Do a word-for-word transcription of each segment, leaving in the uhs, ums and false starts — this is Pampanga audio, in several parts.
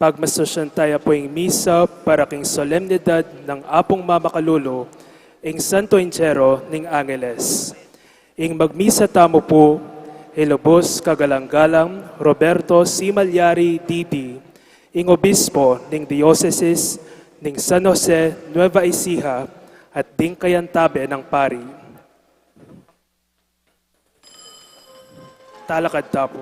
Pagmasusyan taya pu ing misa para king solemnidad nang Apung Mamakalulu, ing Santo Entierro ning Angeles. Ing magmisa tamu pu, i lubus kagalang-galang Roberto C. Malyari, D D, ing obispo ning diosesis ning San Jose, Nueva Ecija, at ding kayantabe nang pari. Talakad ta pu.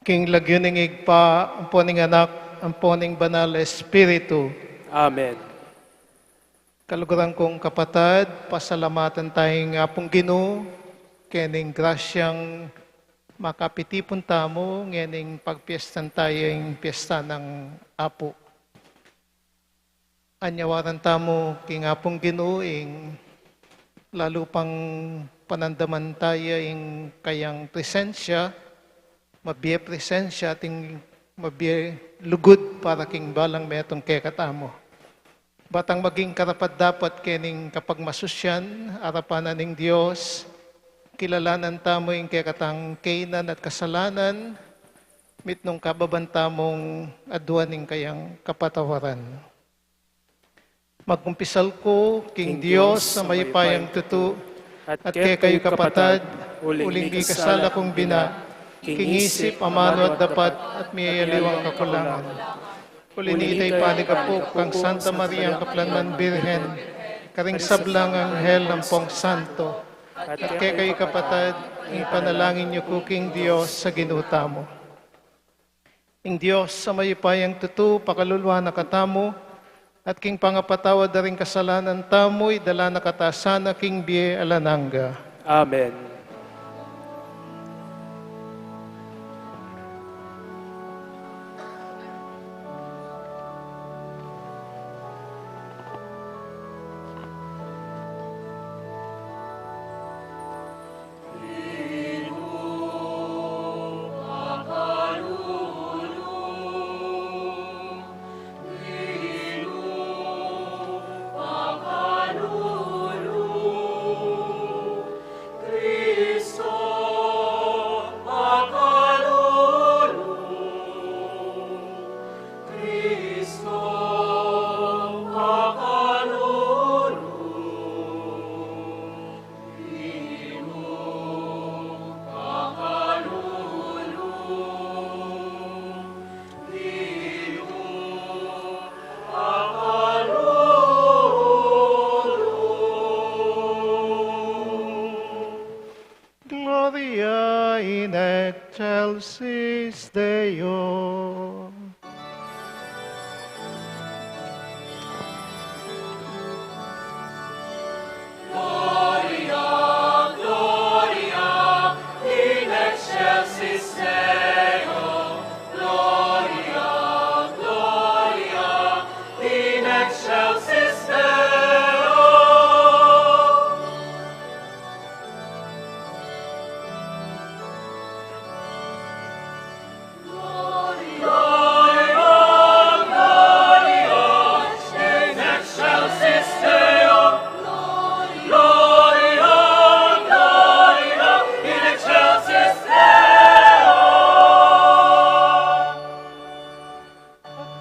King lagyu ning Ibpa, ampo ning Anak, ampo ning Banal Espiritu. Amen. Kaluguran kung kapatad, pasalamatan taya ing Apung Ginu, kening grasyang makapitipun tamu ngening pagpiestan taya ing piesta nang Apu. Anyawaran tamu king Apung Ginu ing lalu pang panandaman taya ing kayang presensya, mabie presensya, ating mabie lugud para king balang metung kekatamu. Batang maging karapat-dapat kening kapagmasusyan, arapan na ning Dios, kilalanan tamu ing kekatang kainan at kasalanan, mitmung kababan tamung aduan ing kayang kapatawaran. Magkumpisal ku king Dios a mayupayang tutu, at kekayu kapatad, uling mikasala kung bina, king isip, amanu at dapat, at miyayaliwang kakulangan. Uli na nita, ipanyawad ku kang Santa Maria, ing kaplan man Birhen, karing sablang anghel ampong santo, at kekayu kapatad, ipanalangin yu ku king Dios a Ginu tamu. Ing Dios a mayupayang tutu, pakaluluan na katamu, at king pangapatawad da ring kasalanan tamu, idala na kata sana king bie alang angga. Amen. Gloria in excelsis Deo. Gloria, Gloria in excelsis Deo. Gloria, Gloria in excelsis Deo.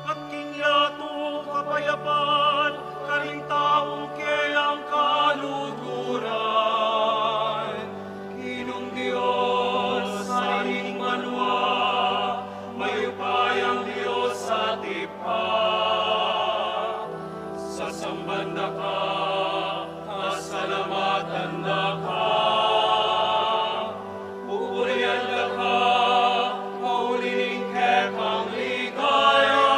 At king yatu kapayapan, karing taung keyang kaluguran. Ginung Dios, Ibpang banua, mayupayang Dios at Ibpa, sasamban da ka, pasalamatan da ka, pupurian da ka, mauli ning kekang ligaya.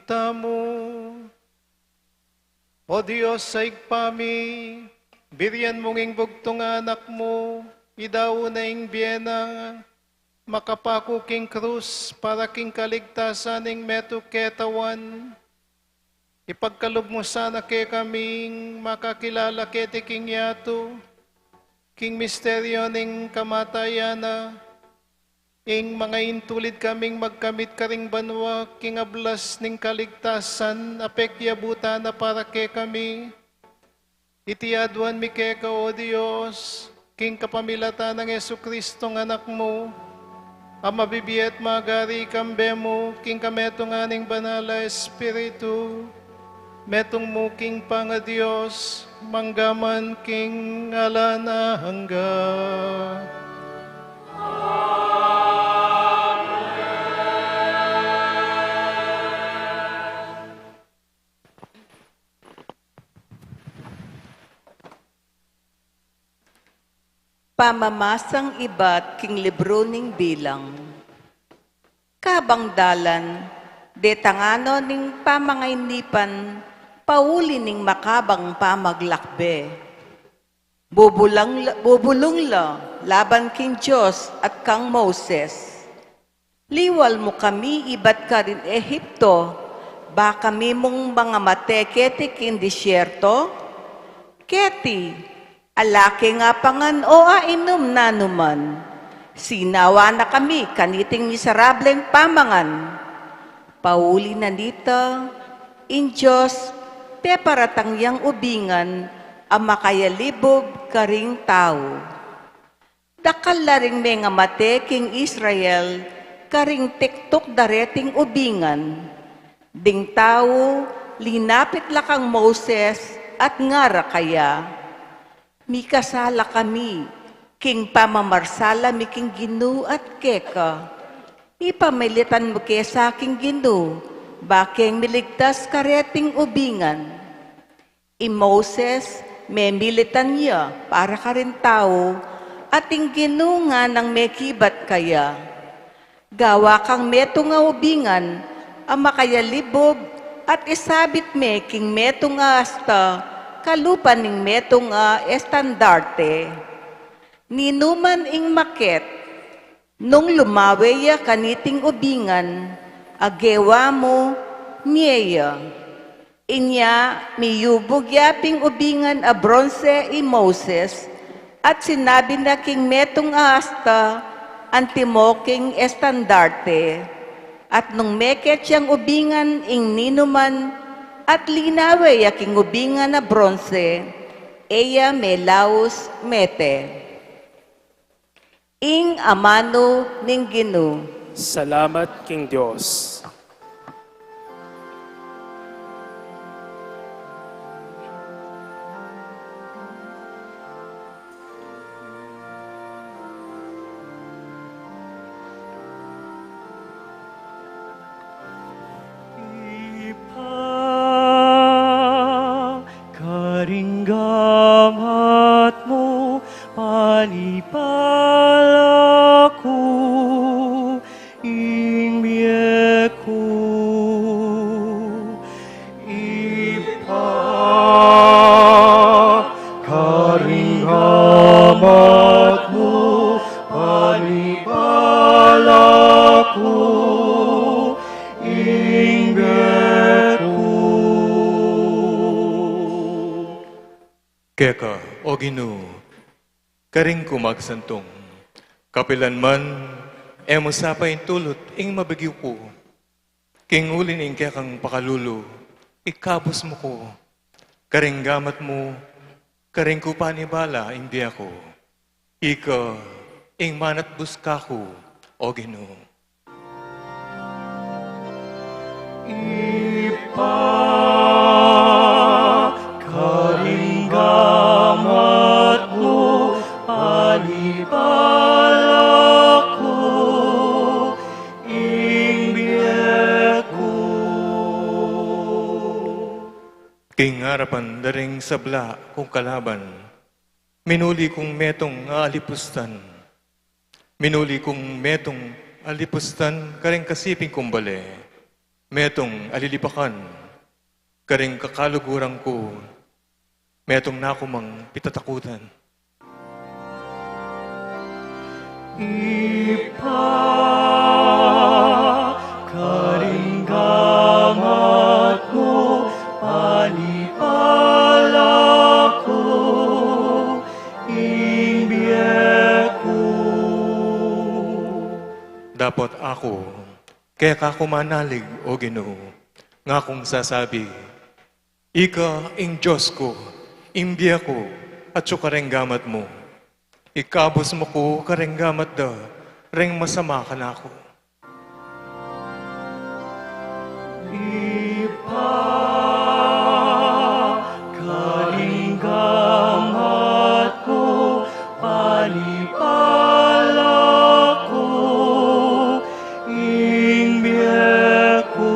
tamu. O Dios a Ibpa mi, birian mu ing bugtung a Anak mu, idaunan na ing bie na, makapaku king krus para king kaligtasan ning metung katawan. Ipagkalub mu sana kekaming makakilala keti king yatu, king misteryo ning kamatayan na, ing manga intulid kaming magkamit karing banua king ablas ning kaligtasan a pekyabutan na para kekami. Iti aduan mi keka, O Dios, king kapamilatan nang Jesucristo a Anak mu, a mabibie at magari kambe mu king kametungan ning Banal a Espiritu, metung mu king pangaDios, mangga man king alang angga. Pamamasang ibat king libru ning Bilang. Kabang dalan, detang na ning pamangainipan, pauli ning makabang pamaglakbe. Bubulung la, bubulung la laban king Dios at kang Moses. Liwal mu kami ibat karin Egipto, ba kami mung mangamate keti king disyerto? Keti, ala ke ngan pangan o ainum nanuman. Sinawa na kami kaniting miserableng pamangan. Pauli na nita, ing Dios peparatang yang ubingan a makayalibub karing tau. Dakal la ring mengamate king Israel karing tektuk da reting ubingan. Ding tau linapit la kang Moses at ngara kaya, "Mikasala kami king pamamarsala mi king Ginu at keka. Ipamilitan mu ke sa king Ginu, ba keng miligtas kareting ubingan." I Moses, memilitan ya para karing tau, at ing Ginu nganang mekibat kaya, "Gawa kang metung a ubingan a makayalibub at isabit me king metung a asta kalupa ning metung a estandarte. Ninuman ing maket, nung lumawe ya kaniting ubingan a gewa mu, mie ya." Inya miyubug ya ping ubingan a bronse i Moses, at sinabi na king metung a asta antimo king estandarte. At nung meket yang ubingan ing ninuman, at linawe ya king ubingan a bronse, e ya melaus mete. Ing amanu ning Ginu. Salamat king Dios. Ibpa, karing gamat mu panibala ku ing bie ku. Ibpa, karing gamat mu panibala ku ing bie ku. Keka, O Ginu, karing ku magsantung, kapilan man e mu sa paintulut ing mabagyu ku. King uli ning kekang pakalulu, ikabus mu ku. Karing gamat mu, karing ku panibala ing bie ku. Ika ing manatbus kaku, O Ginu. Ibpa, karing gamat mu panibala ku ing bie ku. King arapan da ring sabla kung kalaban, minuli kung metung a alipustan. Minuli kung metung a alipustan karing kasiping kung bale. Metung a lilipakan karing kakaluguran ku, metung na ku mang pitatakutan. Ibpa, karing gamat mu, panipala ku ing bie ku. Dapot aku, keka ku manalig, O Ginu, ngakung sasabi, Ika ing Dios ku, ing bie ku, atyu ka reng gamat mu. Ikabus mu ku kareng gamat da reng masama kanaku. Ibpa, karing gamat mu, panipala ku ing bie ku.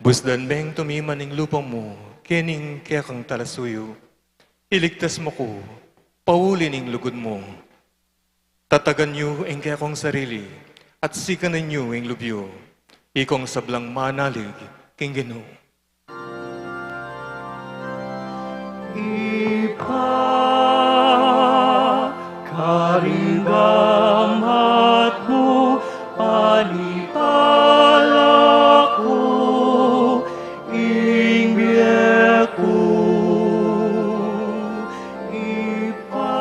Busdan meng tumiman ing lupa mu kening kekang talasuyu. Iligtas mu ku pauli ning lugud mu. Tatagan yu ing kekong sarili at sikanan yu ing lub yu. Ikong sablang manalig king Ginu. Ibpa, karing gamat mu, panipala ku ing bie ku. Ibpa,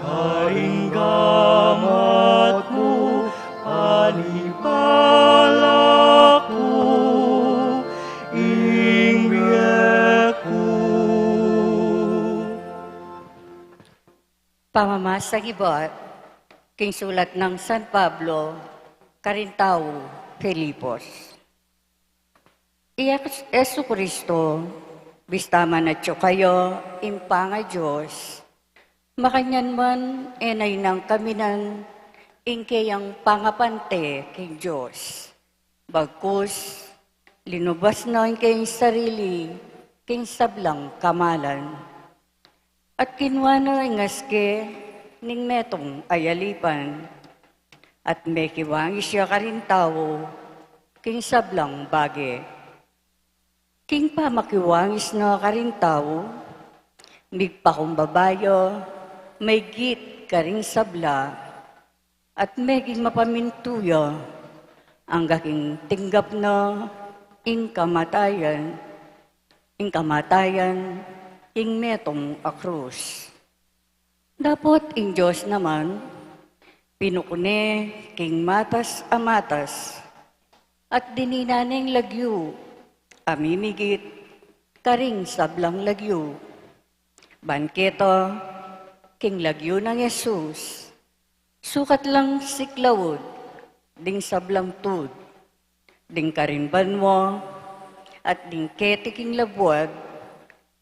karing gamat mu, panipala ku ing bie ku. Pamamasang ibat king sulat nang San Pablo karing taga Filipos. I Jes-, Jesucristo, bista man atyu kaya ing pangaDios, makanyan man e na inang kaminan ing keyang pangapante king Dios. Bagkus, linubas na ing keyang sarili king sablang kamalan. At kinua na ing aske ning metung a yalipan, at mekiwangis ya karing tau king sablang bage. King pamakiwangis na karing tau, migpakumbaba ya maigit karing sabla, at meging mapamintu ya angga king tinggap na ing kamatayan, ing kamatayan king metung a krus. Dapot ing Dios naman, pinukne king matas a matas, at dininan neng lagyu a mimigit karing sablang lagyu. Ban keta, king lagyu nang Jesus, sukat lang siklaud ding sablang tud, ding karing banua, at ding keti king labuad,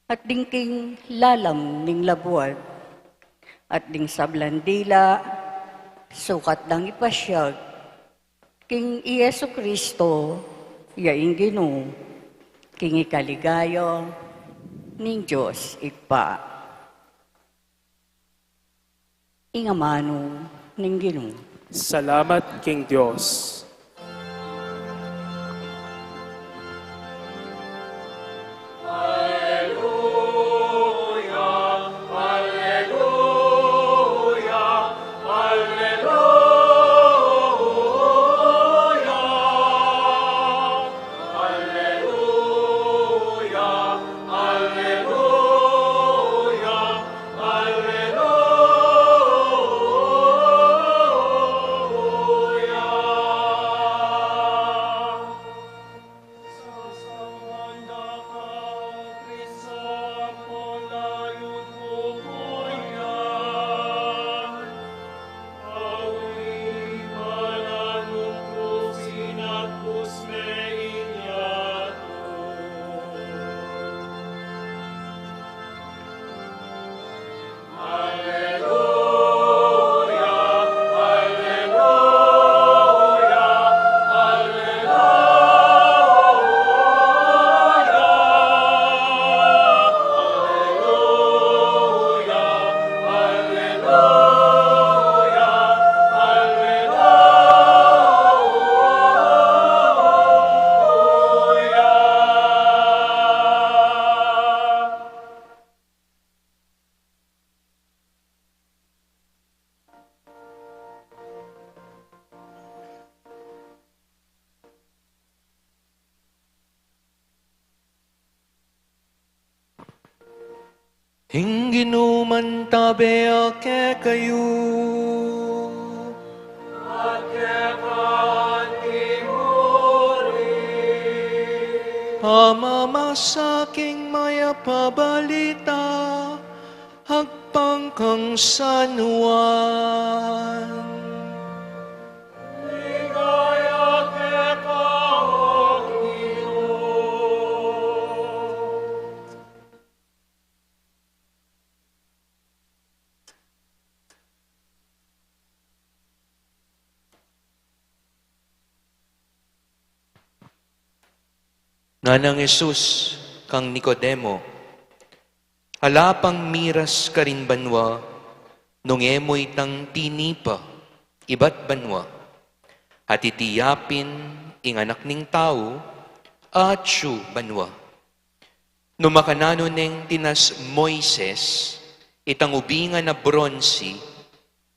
at ding king lalam ning labuad, at ding sablang dila, sukat lang ipasiag king i Jesucristo ya ing Ginu, king ikaligaya ning Dios Ibpa. Ing amanu ning Ginu. Salamat king Dios. Ing Ginu mantabe ya kekayu. At keka mu rin. Pamamasa king mayap a balita agpang kang San Juan. Ligaya keka, O Ginu. Nganang Jesus kang Nicodemo, ala pang miras karin banua nung e mu itang tinipa ibat banua, at iti ya pin ing Anak ning Tau atyu banua. Nu makananu neng tinas Moises itang ubingan a bronsi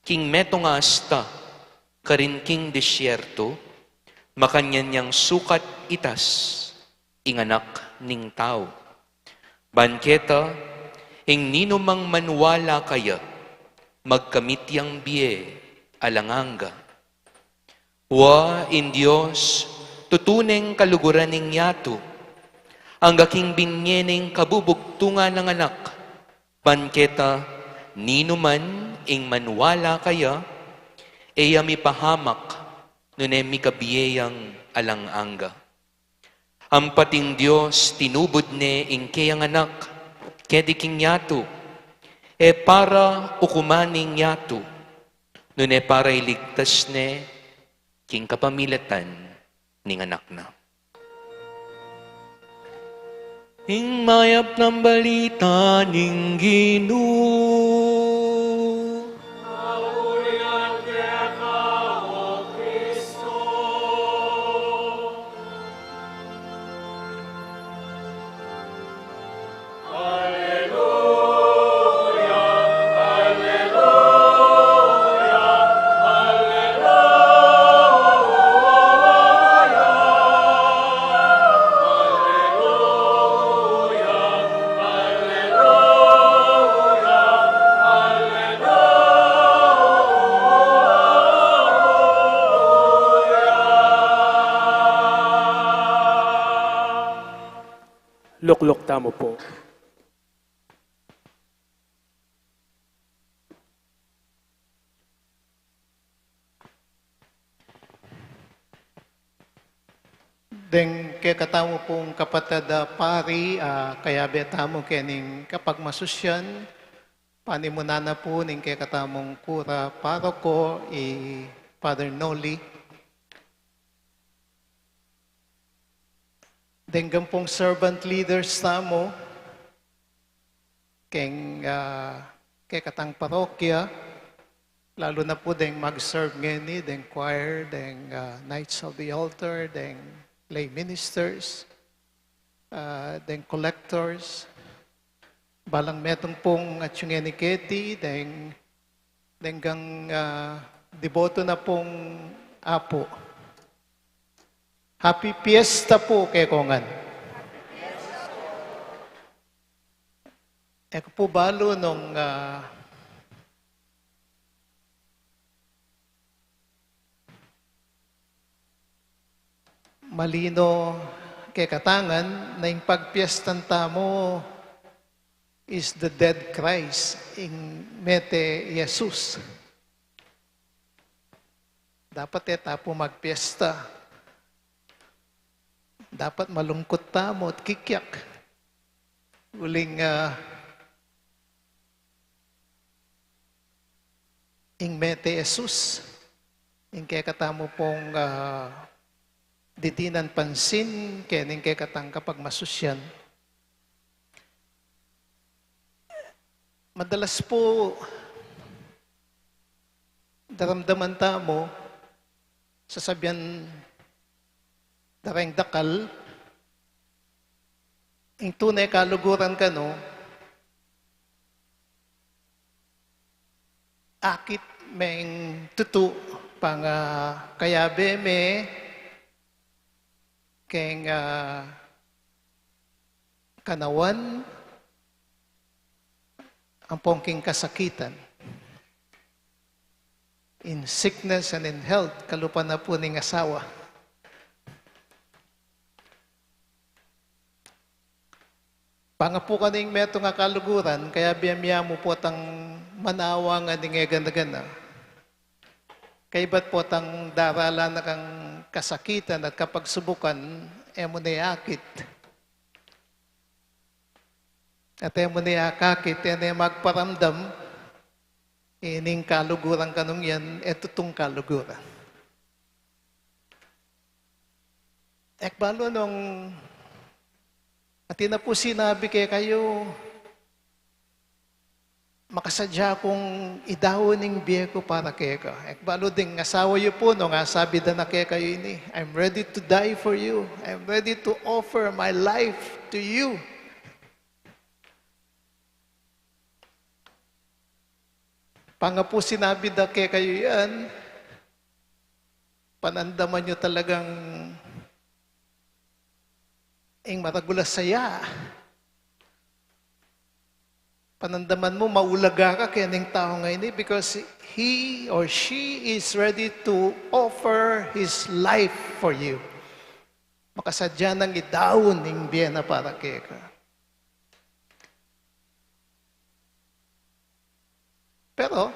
king metung a asta karin king disyertu, makanyan yang sukat itas ing Anak ning Tau. Ban keta, ing ninumang maniwala kaya, magkamit yang bie alang angga. Wa ing Dios, tutu neng kaluguran ning yatu, angga king binie neng kabubugtungan a Anak, ban keta ninuman ing maniwala kaya, e ya mipahamak, nune mikabie yang alang angga. Ampat ing Dios tinubud ne ing keyang Anak keti king yatu, e para ukuman ing yatu, nune para iligtas ne king kapamilatan ning Anak na. Ing mayap nang balita ning Ginu. Kapurian keka, O Kristo. Alleluia, alleluia, alleluia, alleluia, alleluia. Lukluk tamu pu. Deng kekatamu pung kapatad a pari, a kayabe tamu kening kapagmasusyan, panimunan na pu ning kekatamung kura paroko, i Father Noli. Deng ampong servant leaders tamu, keng, ah, kekatang parokya, lalu na pu deng mag-serve ngeni, deng choir, deng, ah, Knights of the Altar, deng lay ministers, ah, deng collectors, balang metung pung atyu ngeni keti, deng, deng gang, ah, deboto na pung apu. Happy Fiesta pu kekongan. E ku pu balu nung, ah, malino kekatangan na ing pagpiestan tamu is the dead Christ, ing mete Jesus. Dapat e ta pu magpiesta. Dapat malungkut tamu at kikyak. Uling, ah, ing mete Jesus, ing kekatamu pung, ah, didinan pansin, keng ing kekatang kapagmasusyan. Madalas pu, daramdaman tamu, sasabian da reng dakal, ing tune kaluguran kanu, akit meng tutu, pangakayabe me, keng, ah, kanawan, ampong king kasakitan. In sickness and in health, kalupa na pu ning asawa. Pangapu kanu ing metung a kaluguran, kaya bie mia mu potang manawa ngan ing e gana-gana. Kaybat potang daralan na kang kasakitan at kapagsubukan, e mu ne akit. At e mu ne akakit, e ne magparamdam, ining kaluguran kanung yan, e tutung kaluguran. E ku balu nung atin na pu sinabi kekayu, makasadya kung idaun ing bie ku para keka. E ku balu ding asawa yu pu, nung asabi da na kekayu ini, "I'm ready to die for you. I'm ready to offer my life to you." Pangapu sinabi da kekayu yan, panandaman yu talagang ing maragul a saya. Panandaman mu, maulaga ka kening tau ngeni because he or she is ready to offer his life for you. Makasadya nang idaun ing bie na para keka. Pero,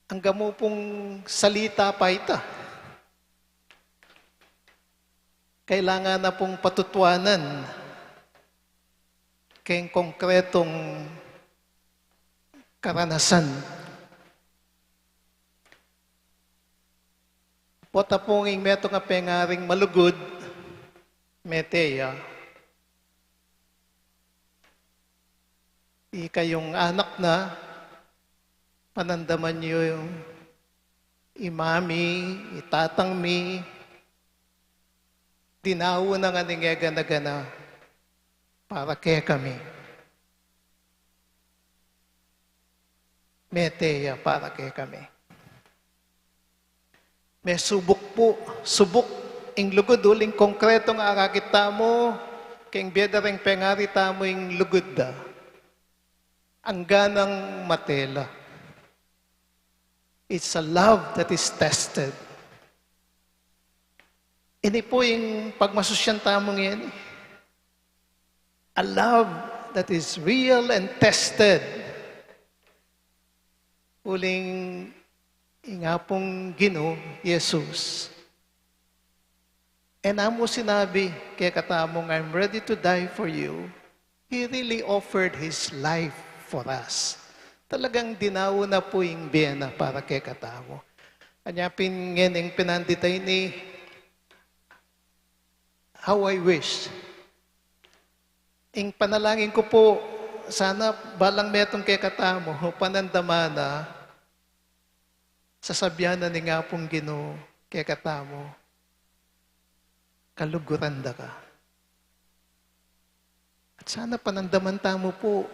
angga mu pung salita pa ita, kailangan na pung patutuanan keng konkretong karanasan. Pota pung ing metung a pengaring malugud, mete ya. Ikayung anak na, panandaman yu i mami, i tatang mi, dinaun na ngan ing e gana-gana para kekami. Mete ya para kekami. Mesubuk pu, subuk ing lugud uling konkretong akakit tamu keng bie da reng pengari tamu ing lugud da. Angga nang matela. It's a love that is tested. Ini pu ing pagmasusyan tamu ngeni. A love that is real and tested. Uling ing Apung Ginu Jesus, e na mu sinabi kekatamung, "I'm ready to die for you." He really offered his life for us. Talagang dinaun na pu ing bie na para kekatamu. Anya pin ngening pinandita ini, how I wish. Ing panalangin ku pu, sana balang metung kekatamu, panandaman na, sasabyan na ning Apung Ginu kekatamu, "Kaluguran da ka." At sana panandaman tamu pu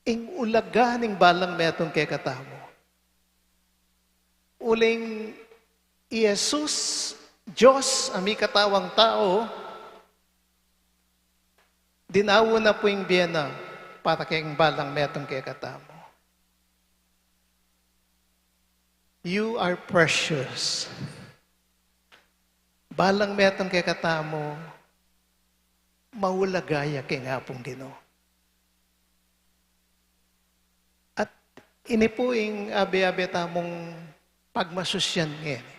ing ulaga ning balang metung kekatamu. Uling i Jesus, Dios a mikatawang tau, dinaun na pu ing bie na para keng balang metung kekatamu. You are precious. Balang metung kekatamu, maulaga ya keng Apung Ginu. At ini pu ing abe-abe tamung pagmasusyan ngeni.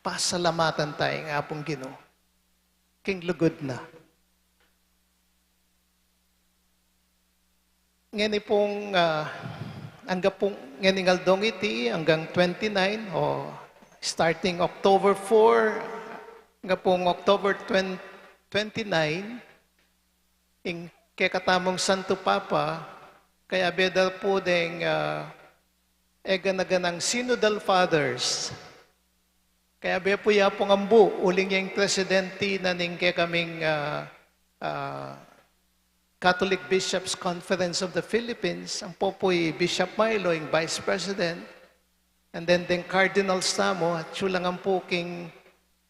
Pasalamatan ta ing Apung Ginu keng lugud na. Ngeni pung, ah, angga pung, ngening aldong iti, anggang twenty-nine, o starting October four, angga pung October twenty, twenty-nine, ing kekatamung Santo Papa, kayabe da pu deng, ah, e gana-ganang Synodal Fathers. Kayabe pu ya pung ambu, uling yang presidente na ning kekaming, ah, ah, Catholic Bishops' Conference of the Philippines, ampo pu i Bishop Milo, ing vice president, and then deng cardinals tamu, atyu la ngan pu king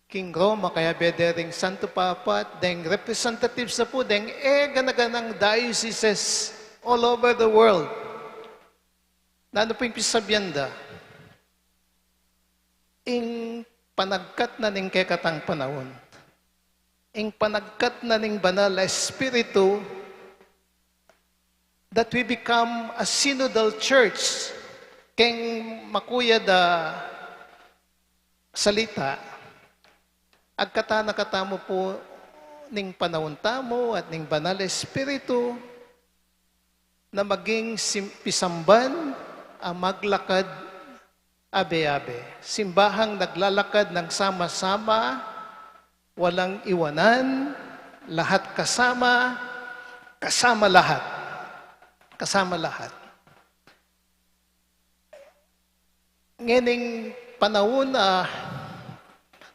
king Roma, kayabe de ring Santo Papa at deng representatives na pu deng e gana-ganang dioceses all over the world. Nanu pu ing pisabian da? Ing panagkat na ning kekatang panaun, ing panagkat na ning Banal a Espiritu, that we become a synodal church, keng makuyad a salita, agkatan na katamu pu ning panaun tamu at ning Banal a Espiritu na maging sim-, pisamban a maglakad abe-abe. Simbahang naglalakad ng sama-sama, walang iwanan, lahat kasama, kasama lahat. Kasama lahat. Ngening panaun, ah,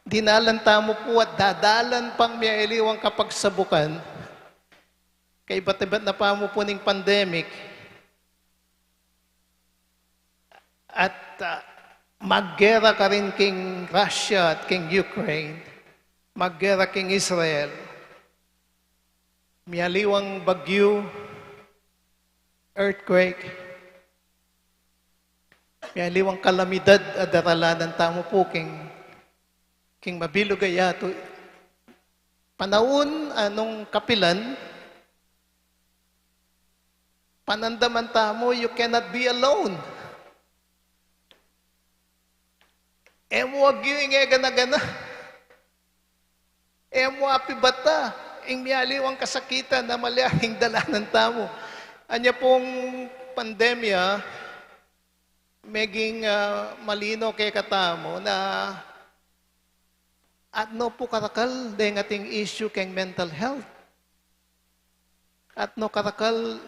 dinalan tamu pu at dadalan pang miyaliwang kapagsabukan, kaibat-ibat na pamu pu ning pandemic, at, ah, maggera karin king Russia at king Ukraine, maggera king Israel, miyaliwang bagyu, earthquake, miyaliwang kalamidad a daralanan tamu pu king, king mabilug a yatu. Panaun a nung kapilan, panandaman tamu, you cannot be alone. E mu agyu ing e gana-gana. E mu apibata ing miyaliwang kasakitan a malyaring dalanan tamu. Anya pung pandemya, meging, ah, malino kekatamu na atno pu karakal deng ating issue keng mental health. Atno karakal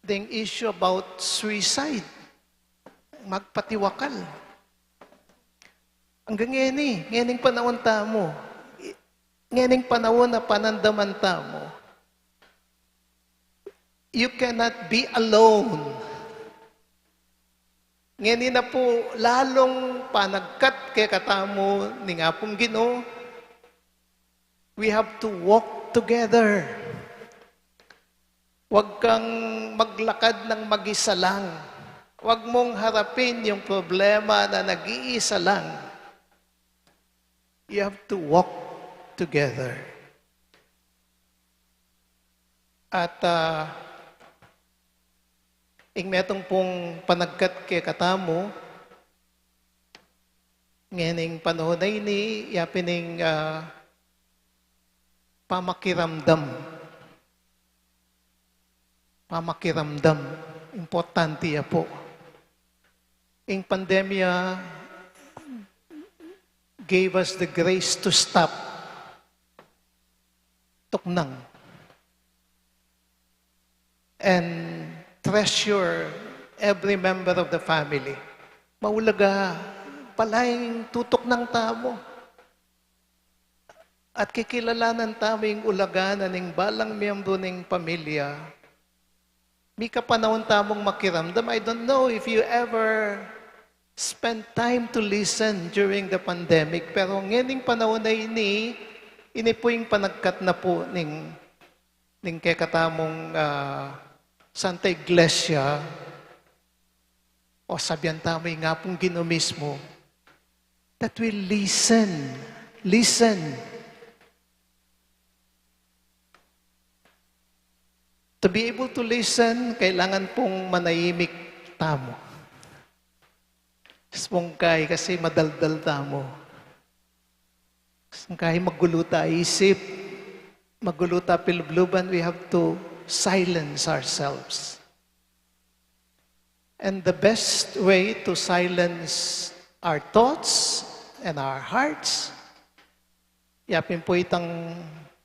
deng issue about suicide. Magpatiwakal. Anggang ngeni, ngening panaun tamu. Ngening panaun a panandaman tamu. You cannot be alone. Ngeni na pu lalung panagkat kekatamu ning Apung Ginu, we have to walk together. Huwag kang maglakad ng mag-isa lang. Huwag mong harapin yung problema na nag-iisa lang. You have to walk together. At, ah, ing metung pung panagkat kekatamu, ngening panaun a ini, yapin ing, ah, pamakiramdam. Pamakiramdam. Importante ya pu. Ing pandemya gave us the grace to stop. Tuknang. And treasure every member of the family. Maulaga, palaing tutuknang tamu. At kikilalanan tamu ing ulaga na ning balang miyembru ning pamilya. Mika panaun tamung makiramdam. I don't know if you ever spend time to listen during the pandemic, pero ngening panaun a ini, ini pu ing panagkat na pu ning, ning kekatamung, ah, Santa Iglesia, o sabian tamu ing Apung Ginu mismu, that we listen, listen. To be able to listen, kailangan pung manahimik tamu. Sungkay kasi madaldal tamu. Sungkay magulu ta isip, magulu ta pilubluban, we have to silence ourselves. And the best way to silence our thoughts and our hearts, yapin pu itang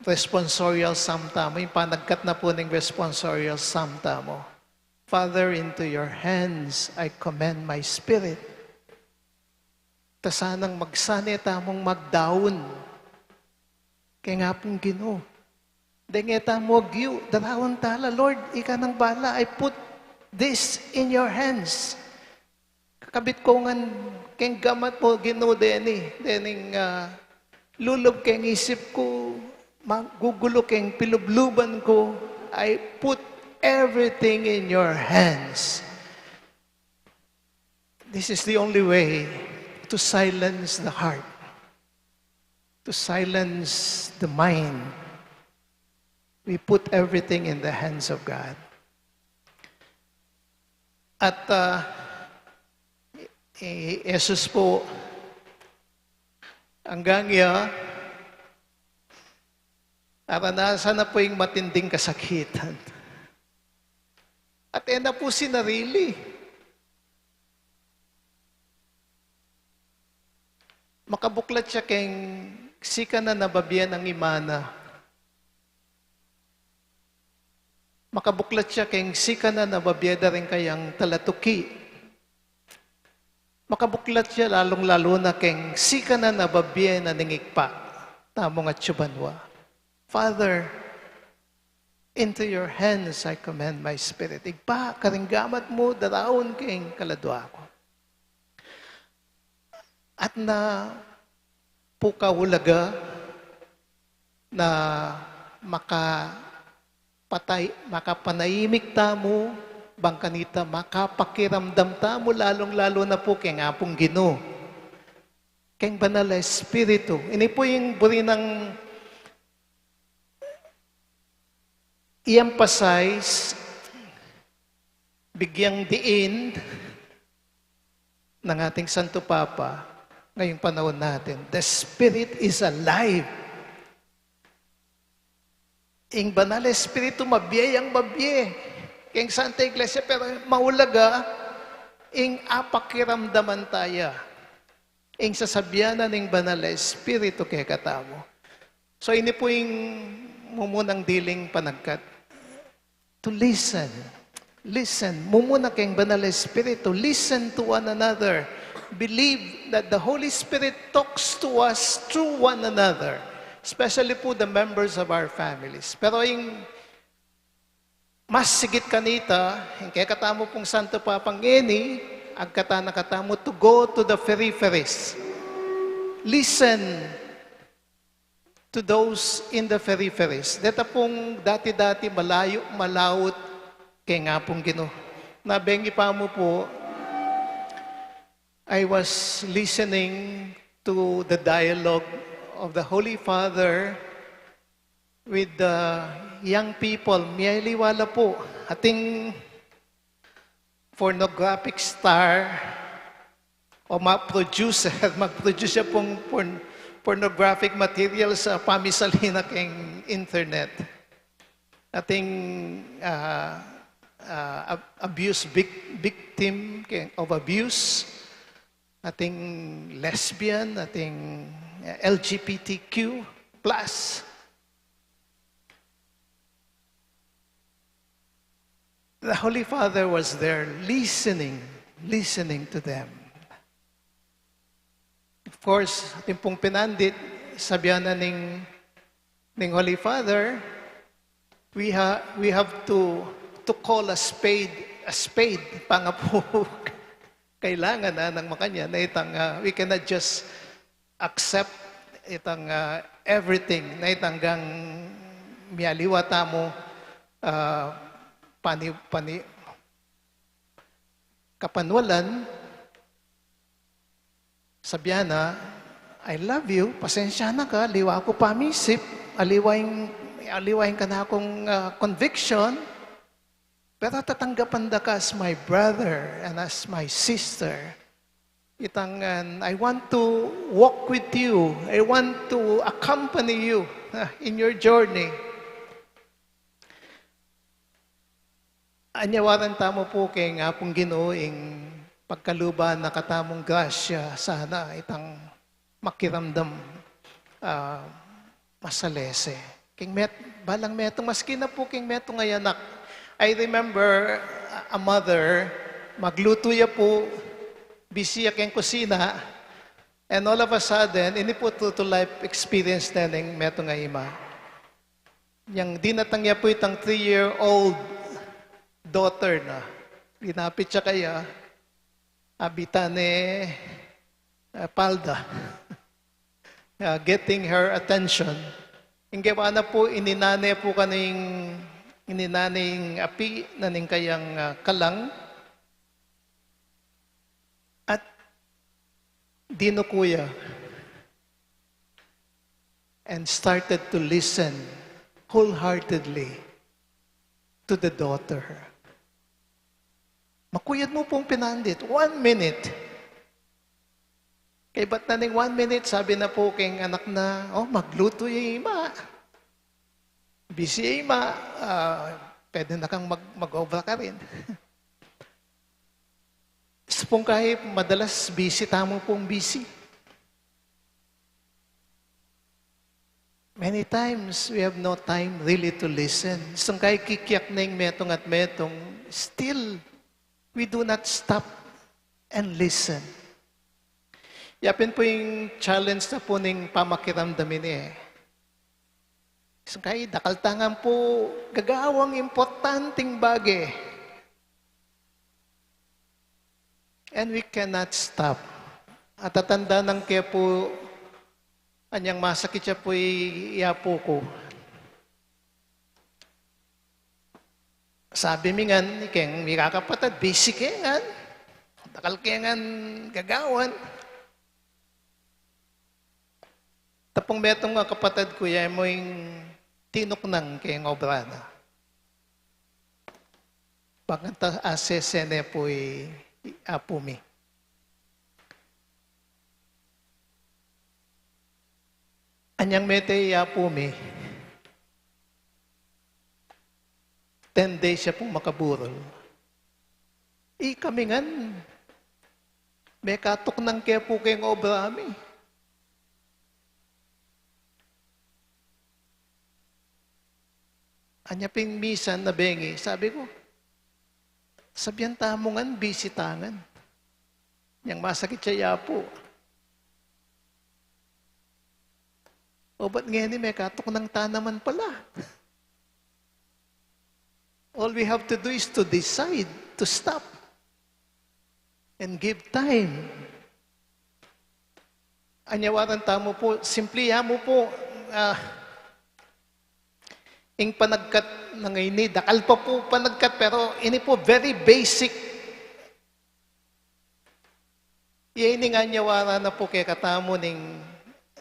responsorial psalm tamu, ing panagkat na pu ning responsorial psalm tamu. Father, into your hands I commend my spirit. Ta sanang magsane tamung magdaun keng Apung Ginu. Deng e tamu agyu, daraun tala, Lord, ika nang bala, I put this in your hands. Kakabit ku ngan keng gamat mu, Ginu, deni, dening, ah, Lulub keng isip ku, magugulo keng pilubluban ku. I put everything in your hands. This is the only way to silence the heart, to silence the mind. We put everything in the hands of God. At, ah, i-, Jesus po, anggang iya, aranasan na po ing matinding kasakitan. At e na po sinarili. Makabuklat ya keng sikanan a babie ning ima na. Makabuklat ya keng sikanan a babie da ring kayang talatuki. Makabuklat ya lalung-lalu na keng sikanan a babie na ning Ibpa tamung atsu banua. Father, into your hands I commend my spirit. Ibpa, karing gamat mu daraun keng kaladua ku. At na pu kaulaga na makapatay, makapanaimik tamu, bang kanita makapakiramdam tamu, lalung-lalu na pu keng Apung Ginu, keng Banal a Espiritu. Ini pu ing buri nang i-emphasize, bigyang diin ng ating Santo Papa ngayong panahon natin. The Spirit is alive. Ing Banal a Espiritu, mabie yang mabie keng Santa Iglesia, pero maulaga ing apakiramdaman taya ing sasabian na ning Banal a Espiritu kekatamu. So, ini pu ing mumunang diling panagkat. To listen. Listen. Mumuna keng Banal a Espiritu. Listen to one another. Believe that the Holy Spirit talks to us through one another, especially pu the members of our families. Pero ing mas sigit kanita, ing kekatamu pung Santo Papa ngeni, agkatan na katamu to go to the peripheries. Listen to those in the peripheries. Deta pung dati-dati malayu, malaut keng Apung Ginu. Nabengi pa mu pu, I was listening to the dialogue of the Holy Father with the young people. Miyaliwa la pu. Ating pornographic star o ma-producer, mag-produce siya pung porn-, pornographic material sa pamisali na keng internet. Ating, ah, ah, ab-, abuse vic-, victim keng, of abuse, ating lesbian, ating, ah, L G B T Q plus. The Holy Father was there listening, listening to them. Of course, atin pung pinandit, sabian na ning, ning Holy Father, we ha-, we have to, to call a spade a spade. Panga pu kailangan na nang makanyan, na itang, ah, we cannot just accept itang, ah, everything, na itang gang miyaliwa tamu, ah, pani-, pani-, kapanwalan, sabian na, "I love you, pasensya na ka, aliwa ku pamisip, aliwa ing, aliwa ing kanakung, ah, conviction, pero tatanggapan da ka as my brother and as my sister. Itang, and I want to walk with you, I want to accompany you, ah, in your journey." Anyawaran tamu pu keng Apung Ginu ing pagkaluban na katamung grasya sana itang makiramdam, ah, masalese. Keng met-, balang metung, maski na pu keng metung a anak. I remember a, a mother, maglutu ya pu, busy ya keng kusina, and all of a sudden, ini pu true to life experience na ning metung a ima. Yang dinatang ya pu itang three-year-old daughter na. Linapit ya kaya, abita ne, ah, palda. uh, getting her attention. Ing gewa na pu, ininane pu kaning, ininane ing api na ning kayang, uh, kalang at dinuku ya and started to listen wholeheartedly to the daughter. Makuyad mu pung pinandit, one minute. Kaybat na ning one minute, sabi na pu keng anak na, "O, maglutu ya ima. Busy ya ima. Ah, pwede na kang mag-, mag-obra karin." Sipung kayi, madalas busy tamu pung busy. Many times, we have no time really to listen. Sung kayi kikiak na ing metung at metung, still, we do not stop and listen. Ya pin pu ing challenge na pu ning pamakiramdam ini e. Sung kayi, dakal tang ampo gagawang importanteng bage. And we cannot stop. Atatandanan ke pu, anyang masakit ya pu i, i apu ku. Sabi mi ngan, keng mikakapatad, busy ke ngan. Dakal ke ngan gagawan. Tapung metung a kapatad ku, ya mu ing tinuknang keng obra na. Bakanta asese ne pu i, i apu mi. Anyang mete i apu mi, ten days ya pung makaburol. Ikami ngan, mekatuknang ke pu keng obra mi. Anya pin misan a bengi, sabi ku, sabian tamu ngan, busy ta ngan. Nyang masakit ya, ya pu. Obat ngeni, mekatuknang ta naman pala. All we have to do is to decide to stop and give time. Anyawaran tamu pu, simple ya mu pu, ah, ing panagkat na ngeni, dakal pa pu panagkat, pero ini pu very basic. Iya ini ing anyawaran na pu kekatamu ning,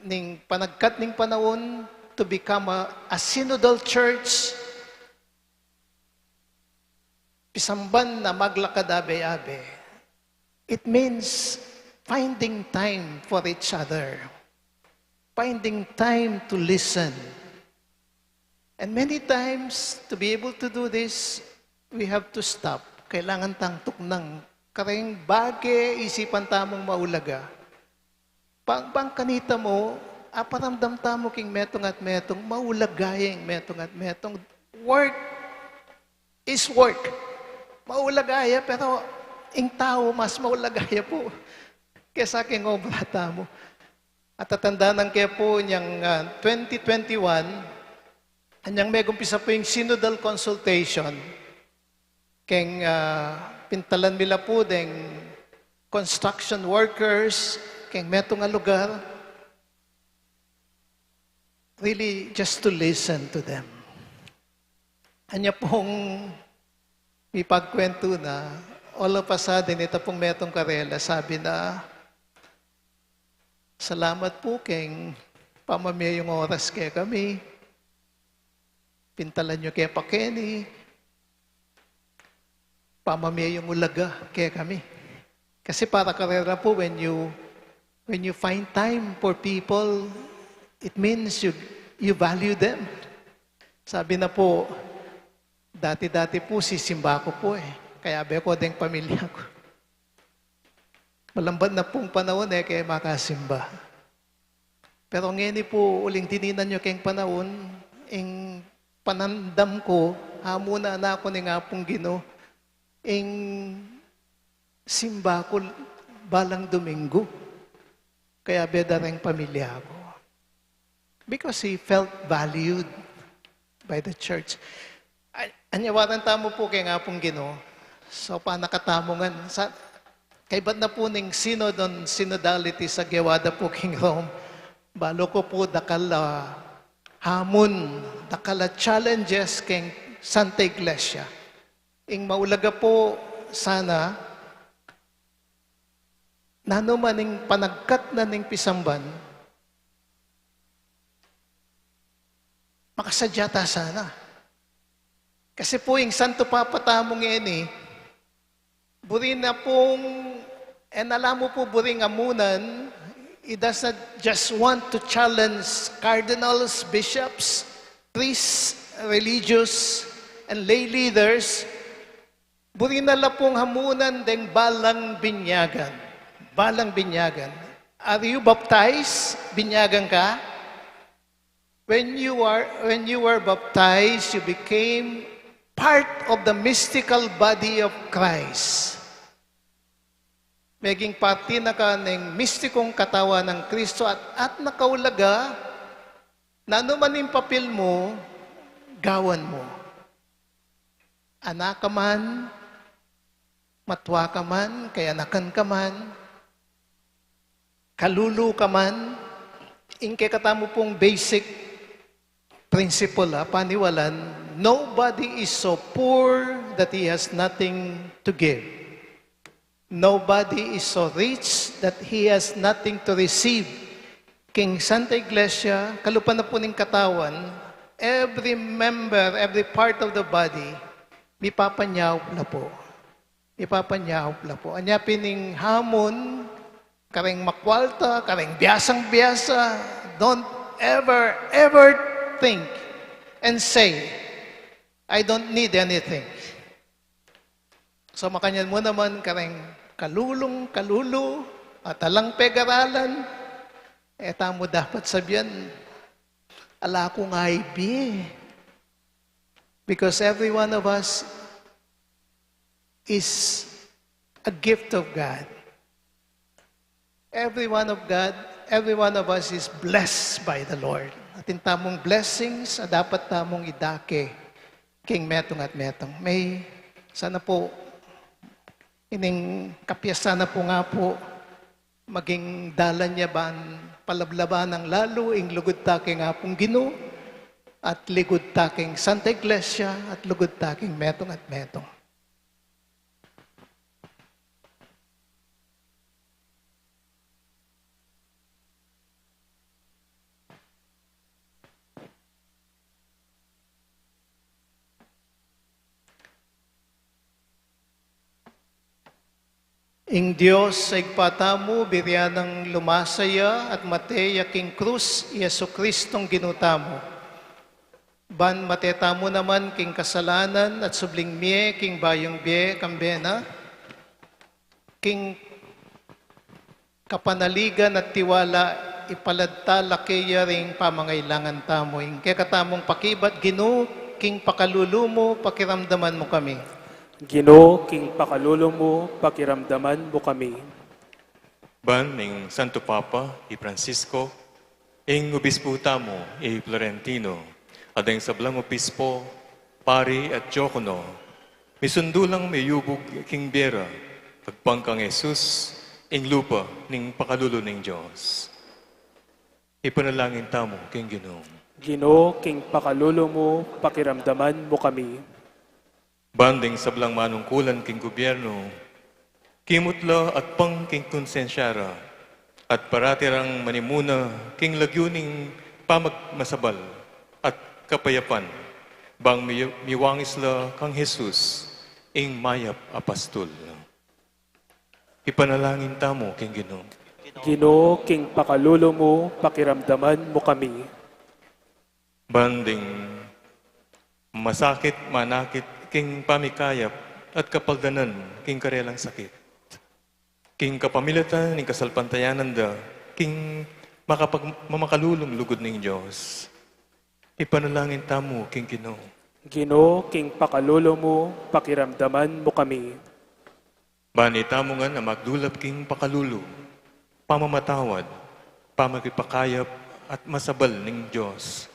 ning panagkat ning panaun to become a, a synodal church. Pisamban na maglakad abe-abe. It means finding time for each other. Finding time to listen. And many times, to be able to do this, we have to stop. Kailangan tang tuknang kareng bage isipan tamung maulaga. Bang, bang kanita mu, aparamdam tamu king metung at metung, maulaga ya ing metung at metung. Work is work. Maulaga ya, pero ing tau mas maulaga ya pu kesa king obra tamu. Atatandanan ke pu nyang, ah, twenty twenty-one, anyang megumpisa pu ing synodal consultation, keng, ah, pintalan mi la pu deng construction workers, keng metung a lugar, really just to listen to them. Anya pung mipagkwentu na, all of a sudden, ita pung metung karela, sabi na, "Salamat pu keng pamamie yung oras kekami. Pintalan yu ke pa keni. Pamamie yung ulaga kekami." Kasi para karela pu, when you, when you find time for people, it means you, you value them. Sabi na pu, dati-dati pu, sisimba ku pu e. Kayabe ku deng pamilya ku. Malambat na pung panaun e ke makasimba. Pero ngeni pu, uling tininan yu keng panaun, ing panandam ku, hamu na, anak ku, ning Apung Ginu, ing simba ku balang Domingo. Kayabe da reng pamilya ku. Because he felt valued by the church. Ay, anyawaran tamu pu keng Apung Ginu. So, panakatamu ngan, sa, kaybat na pu ning Synod on Synodality sa gewa da pu king Rome. Balu ku pu dakal a hamun, dakal a challenges keng Santa Iglesia. Ing maulaga pu sana, nanu man ing panagkat na ning pisamban, makasadya ta sana. Kasi pu ing Santo Papa tamu ngeni, buri na pung, e na la mu pu buring amunan, he does not just want to challenge cardinals, bishops, priests, religious, and lay leaders. Buri na la pung hamunan deng balang binyagan. Balang binyagan. Are you baptized? Binyagan ka? When you are, when you were baptized, you became part of the mystical body of Christ. Meging parti na ka ning mistikong katawan ng Kristo at, at nakaulaga, nanu man ing papil mu, gawan mu. Anak ka man, matwa ka man, kayanakan ka man, kalulu ka man, ing kekatamu pung basic principle, ha, paniwalan, nobody is so poor that he has nothing to give. Nobody is so rich that he has nothing to receive. King Santa Iglesia, kalupa na pu ning katawan, every member, every part of the body, mipapanyaup la pu. Mipapanyaup la pu. Anya pin ing hamun, kareng makwalta, kareng biasang-biasa, don't ever, ever think and say, "I don't need anything." So, makanyan mu naman kareng kalulung kalulu at alang pegaralan, e tamu dapat sabian, "Ala kung I B." Because every one of us is a gift of God. Every one of God, every one of us is blessed by the Lord. Atin tamung blessings a dapat tamung idake king metung at metung. May sana pu, ining kapiyasan na pu nga pu, maging dalan ya ban palablaban nang lalu ing lugud ta king Apung Ginu, at lugud ta king Santa Iglesia, at lugud ta king metung at metung. Ing Dios a Ibpa tamu, burian nang lumasa ya at mate ya king krus i Jesucristong Ginu tamu. Ban mate tamu naman king kasalanan at subling mie king bayung bie kambe na, king kapanaligan at tiwala, ipalad ta la keya ring pamangailangan tamu. Ing kekatamung pakibat, Ginu, king pakalulu mu, pakiramdaman mu kami. Ginu, king pakalulu mu, pakiramdaman mu kami. Ban ning Santo Papa i Francisco, ing obispo tamu i Florentino, at ing sablang obispo, pari at diakono, misundu lang miyubug king bie ra, agpang kang Jesus, ing lupa ning pakalulu ning Dios. Ipanalangin tamu king Ginu. Ginu, king pakalulu mu, pakiramdaman mu kami. Ban ding sablang manungkulan king gubyernu, kimut la agpang king konsensya ra, at parati rang manimuna king lagyu ning pamagmasabal at kapayapan, bang mi-, miwangis la kang Jesus, ing mayap a pastul. Ipanalangin tamu king Ginu. Ginu, king pakalulu mu, pakiramdaman mu kami. Ban ding masakit, manakit, king pamikayap at kapaldanan king karelang sakit. King kapamilatan ning kasalpantayanan da, king makapag-, mamakalulung lugud ning Dios. Ipanalangin tamu king Ginu. Ginu, king pakalulu mu, pakiramdaman mu kami. Ban itamu ngan a magdulap king pakalulu, pamamatawad, pamagipakayap, at masabal ning Dios.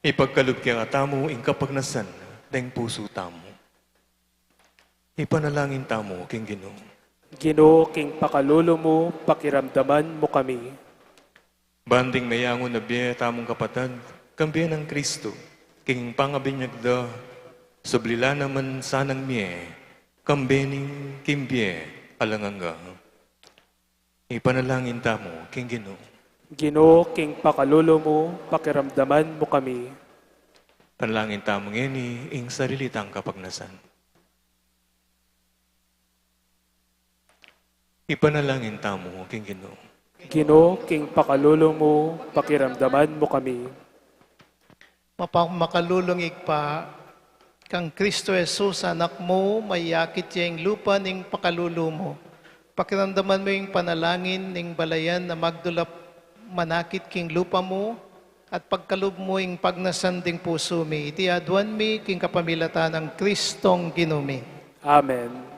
Ipagkalub kekatamu ing kapagnasan deng pusu tamu. Ipanalangin tamu king Ginu. Ginu, king pakalulu mu, pakiramdaman mu kami. Ban ding meyangu na bie tamung kapatad, kambe nang Kristo, king pangabinyag da, subli la naman sanang mie, kambe ning king bie alang angga. Ipanalangin tamu king Ginu. Ginu, king pakalulu mu, pakiramdaman mu kami. Panalangin tamu ngeni ing sarili tang kapagnasan. Ipanalangin tamu king Ginu. Ginu, king pakalulu mu, pakiramdaman mu kami. Mapa-, makalulung Ibpa, kang Kristo Jesus, Anak mu, mayakit ya ing lupa ning pakalulu mu. Pakiramdaman mu ing panalangin ning balayan a magdulap manakit king lupa mu, at pagkalub mu ing pagnasan ding pusu mi. Iti aduan mi king kapamilatan nang Kristong Ginu mi. Amen.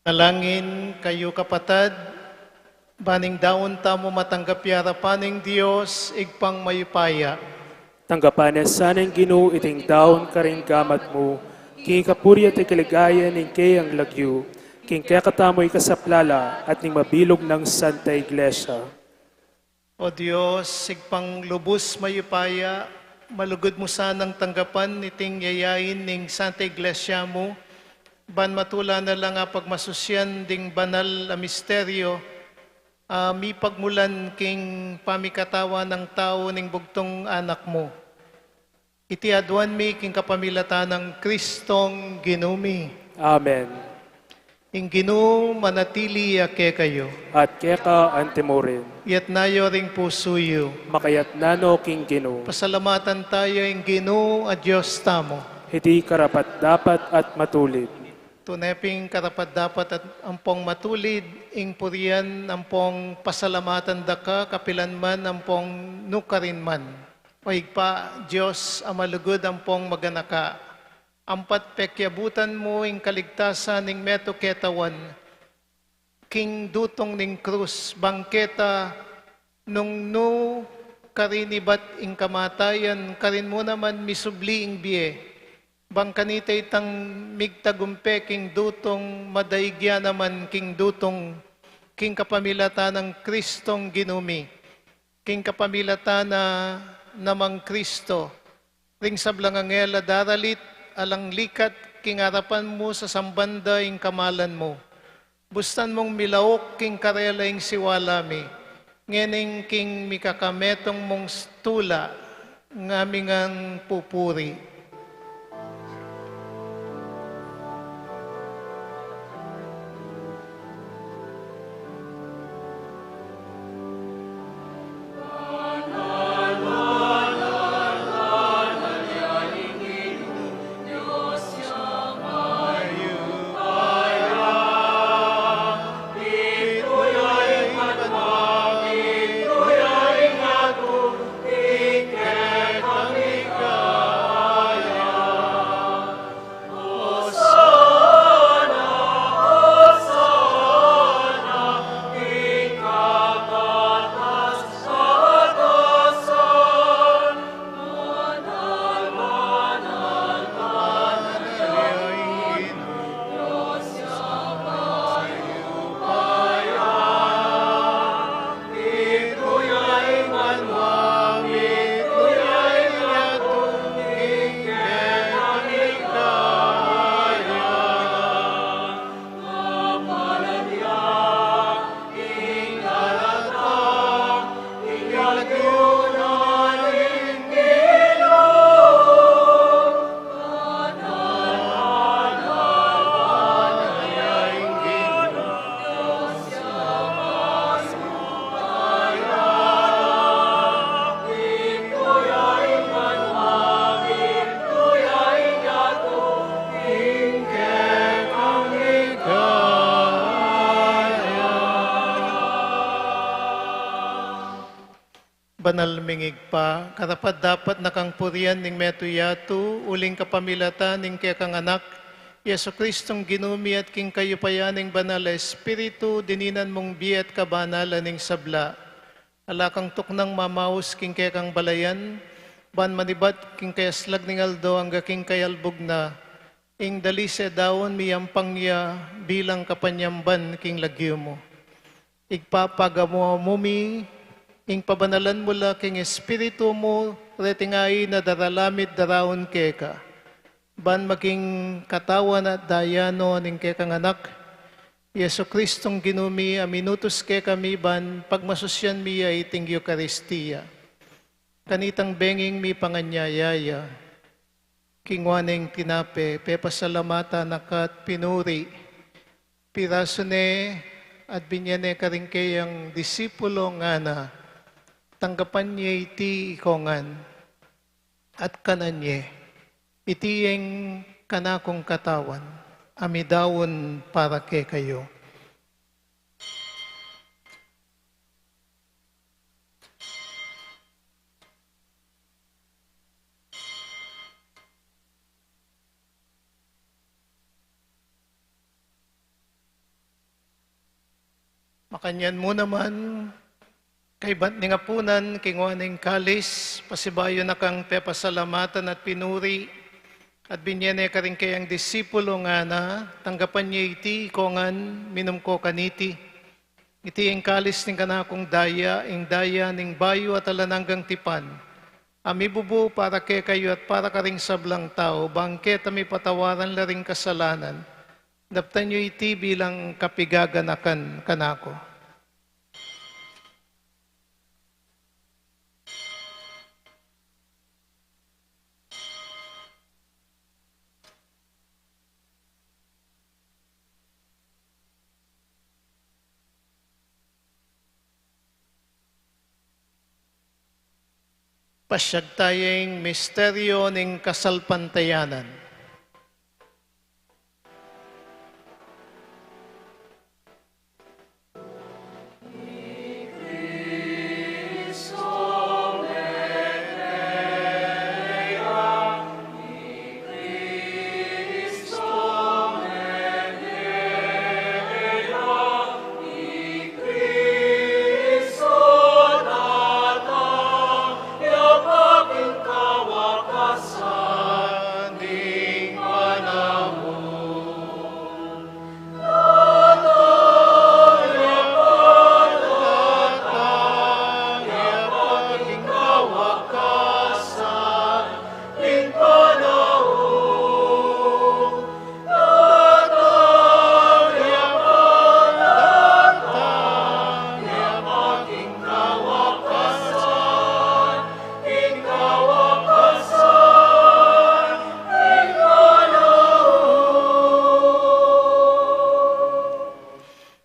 Manalangin kayu, kapatad, ban ing daun tamu matanggap ya arapan ning Dios, Ibpang mayupaya. Tanggapan na sana ning Ginu iting daun karing gamat mu, king kapurian at kaligayan ning kayang lagyu, king kekatamu ikasaplala at ning mabilug nang Santa Iglesia. O Dios, Ibpang lubus mayupaya, malugud mu sanang tanggapan iting yayain ning Santa Iglesia mu, ban matula na lang apagmasusyan ding banal a misteryo, a mipagmulan king pamikatawan nang tau ning bugtung Anak mu. Iti aduan mi king kapamilatan nang Kristong Ginu mi. Amen. Ing Ginu manatili ya kekayu. At keka antimurin. Iyatas yu ring pusu yu. Makayatas no king Ginu. Pasalamatan taya ing Ginu a Dios tamu. Iti karapat-dapat at matulid. Tune pin karapat-dapat at ampong matulid, ing purian ampong pasalamatan da ka, kapilan man ampong nukarin man. O Ibpa, Dios a malugud ampong maganaka, ampat pekiabutan mu ing kaligtasan ning metung ketawan, king dutung ning krus, bang keta nung nu karin ibat ing kamatayan, karin mu naman misubli ing bie, bang kanita itang migtagumpe king dutung madaig ya naman king dutung, king kapamilatan nang Kristong Ginu mi. King kapamilatan na namang Kristo, ring sablang anghel a daralit, alang likat king arapan mu, sasamban da ing kamalan mu. Bustan mung milauk king karela ing siwala mi, ngening king mikakametung mung tula, ngamingang pupuri. Banal ming Ibpa, karapat-dapat na kang purian ing metung yatu, uling kapamilatan ning kekang Anak, Jesucristong Ginu mi, at king kayupayan ning Banal a Espiritu, dininan mung bie at kabanalan ing sabla. Ala kang tuknang mamaus king kekang balayan, ban manibat king kayaslag ning aldo angga king kayalbug na, ing dalise daun miyampang ya bilang kapanyamban king lagyu mu. Ibpa, pagamu-amu mi ing pabanalan mu la king Espiritu mu, reting ain a daralamit daraun keka, ban maging katawan at daya no ning kekang Anak, Jesucristong Ginu mi, a minutus kekami ban pagmasusyan mi ya iting Eukaristia. Kanitang benging mipanganyaya ya, kinua ne ing tinape, pepasalamatan na ka at pinuri, pirasu ne at binye ne karing keyang disipulo, ngana: Tanggapan ye iti iko ngan at kanan ye, iti ing kanakung katawan, a midaun para kekayu. Kanyan mu naman, kaybat ning apunan, kinua ne ing kalis, pasibayu na kang pepasalamatan at pinuri, at binye ne karing kayang disipulo, ngana: Tanggapan ye iti ikongan, minum ko kaniti. Iti ing kalis ning kanakung daya, ing daya ning bayu at alang anggang tipan, a mibubu para kekayu at para karing sablang tau, bang keta mipatawaran la ring kasalanan. Daptan yu iti bilang kapigaganakan kanaku. Pasiag taya ing misteryo ning kasalpantayanan.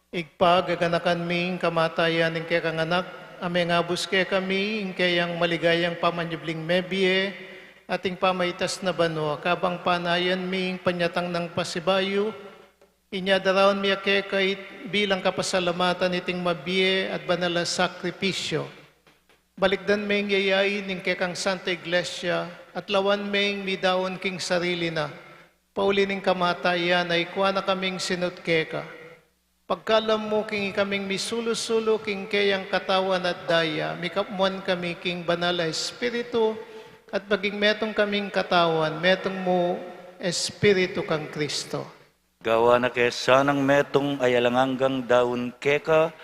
Ibpa, gaganakan mi ing kamatayan ning kekang Anak, a mengabus kekami ing keyang maligayang pamanyubling mebie at ing pamaitas na banua, kabang panayan mi ing panyatang nang pasibayu, inya daraun mi ya keka it-, bilang kapasalamatan iting mabie at banal a sakripisyo. Balikdan me ing yayain ning kekang Santa Iglesia, at lawan me ing midaun king sarili na, pauli ning kamatayan, a ikua na kaming sinut keka. Pagkalam mu king ikaming misulu-sulu king keyang katawan at daya, mikapmuan kami king Banal a Espiritu, at maging metung kaming katawan, metung mu Espiritu kang Kristo. Gawa na ke sanang metung a alang anggang daun keka,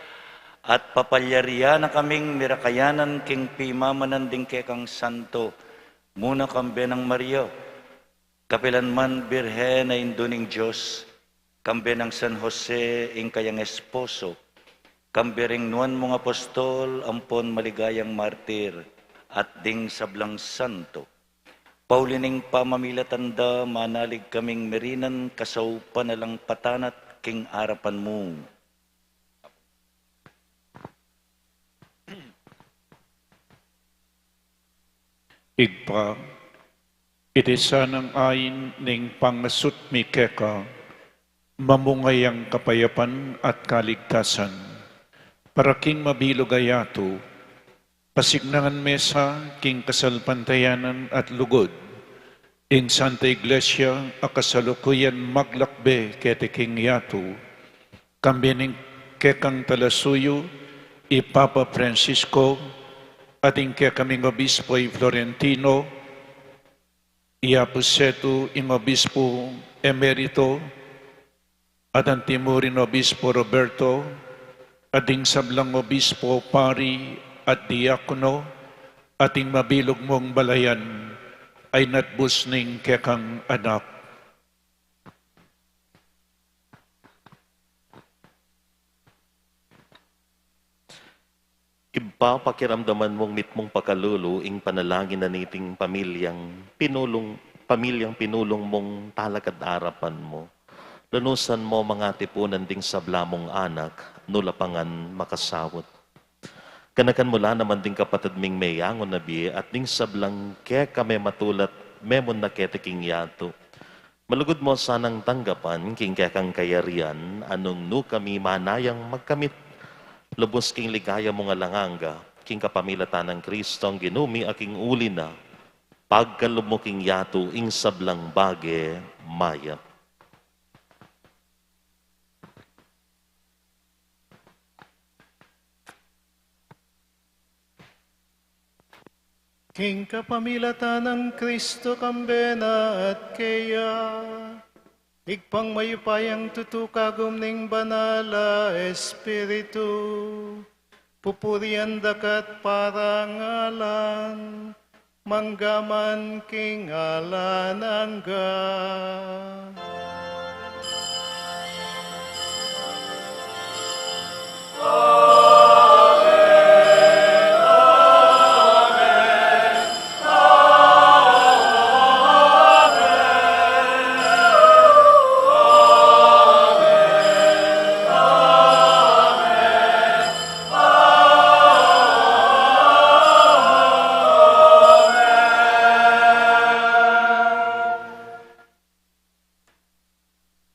at papalyarian na kaming mirakayanan king pimamanan ding kekang santo, muna kambe nang Maria, kapilan man Birhen a Indu ning Dios, kambe nang San Jose ing kayang esposo, kambe ring nuan mung apostol ampon maligayang martir, at ding sablang santo. Pauli ning pamamilatan da, manalig kaming merinan kasaupan alang patanat king arapan mu. Ibpa, iti sanang ain ning pangasut mi keka, mamunga yang kapayapan at kaligtasan, para king mabilug a yatu, pasiknangan me sa king kasalpantayanan at lugud, ing Santa Iglesia a kasalukuyan maglakbe keti king yatu, kambe ning kekang talasuyu, i Papa Francisco, at ing kekaming obispo i Florentino, i Apu Setu ing obispo emerito, at antimurin obispo Roberto, at ding sablang obispo, pari, at diakono, at ing mabilug mung balayan a inatbus ning kekang Anak. Ibpa, pakiramdaman mung mitmung pakalulu ing panalangin na niting pamilyang pinulung, pamilyang pinulung mung talakad arapan mu. Lunusan mu mang atipunan ding sabla mung anak, nu la pa ngan makasaut. Ganakan mu la naman ding kapatad ming meyangu na bie at ding sablang keka mematulat, memun na keti king yatu. Malugud mu sanang tanggapan king kekang kayarian, a nung nu kami manayang magkamit lubus king ligaya mung alang angga, king kapamilatan nang Kristong Ginu mi a king uli na, pagkalub mu king yatu ing sablang bage mayap. King kapamilatan nang Kristo, kambe na at keya, Ibpang mayupayang tutu, kagum ning Banal a Espiritu, pupurian da ka at parangalan, mangga man king alang angga.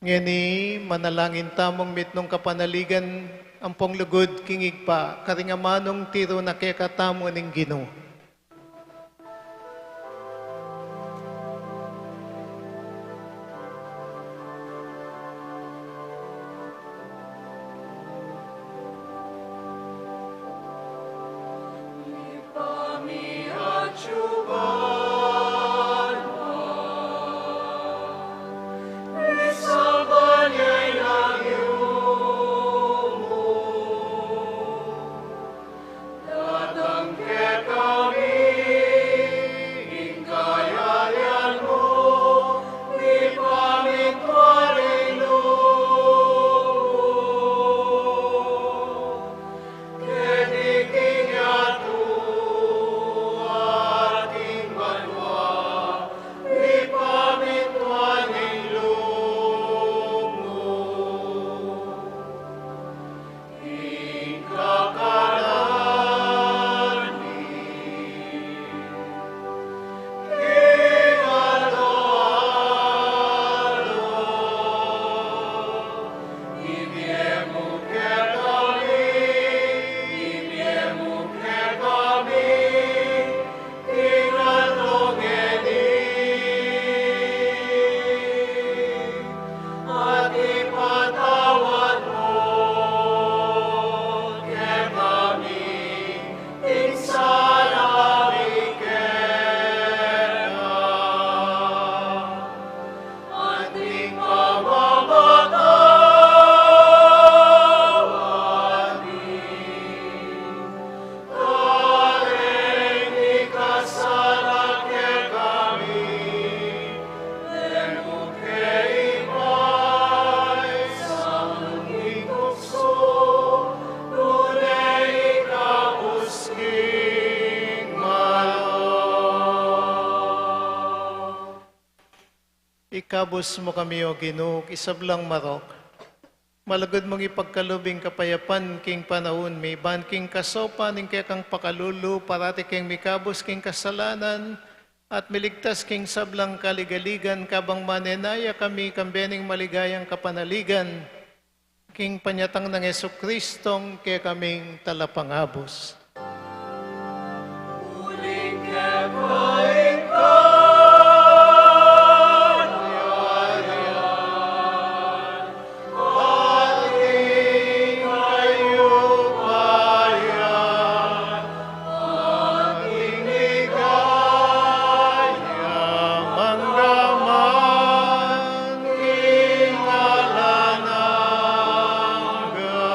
Ngeni, manalangin tamung mitmung kapanaligan ampong lugud king Ibpa, karing amanung tiru na kekatamu ning Ginu. Datang kekami ing kayarian mu, mipamintuan ing lub mu. Keti king yatu anti king banua, mipamintuan ing lub mu. Ing kakanan mi king aldo-aldo, ibie mu kekami, ibie mu kekami, king aldo ngeni, at ipatawad mu kekami ing sala mi keka, anti ing pamamatawad mi kareng mikasala kekami, e mu ke ibie king tuksu, nune ikabus king marok. Ikabus mu kami, O Ginu, king sablang marok. Malugud mung ipagkalub ing kapayapan king panaun mi, ban king kasaupan ning kekang pakalulu, parati keng mikabus king kasalanan, at miligtas king sablang kaligaligan, kabang manenaya kami kambe ning maligayang kapanaligan, king panyatang nang Jesucristong kekaming Talapangabus. Uling keka ing kayarian, at ing kayupayan, at ing ligaya, mangga man king alang angga.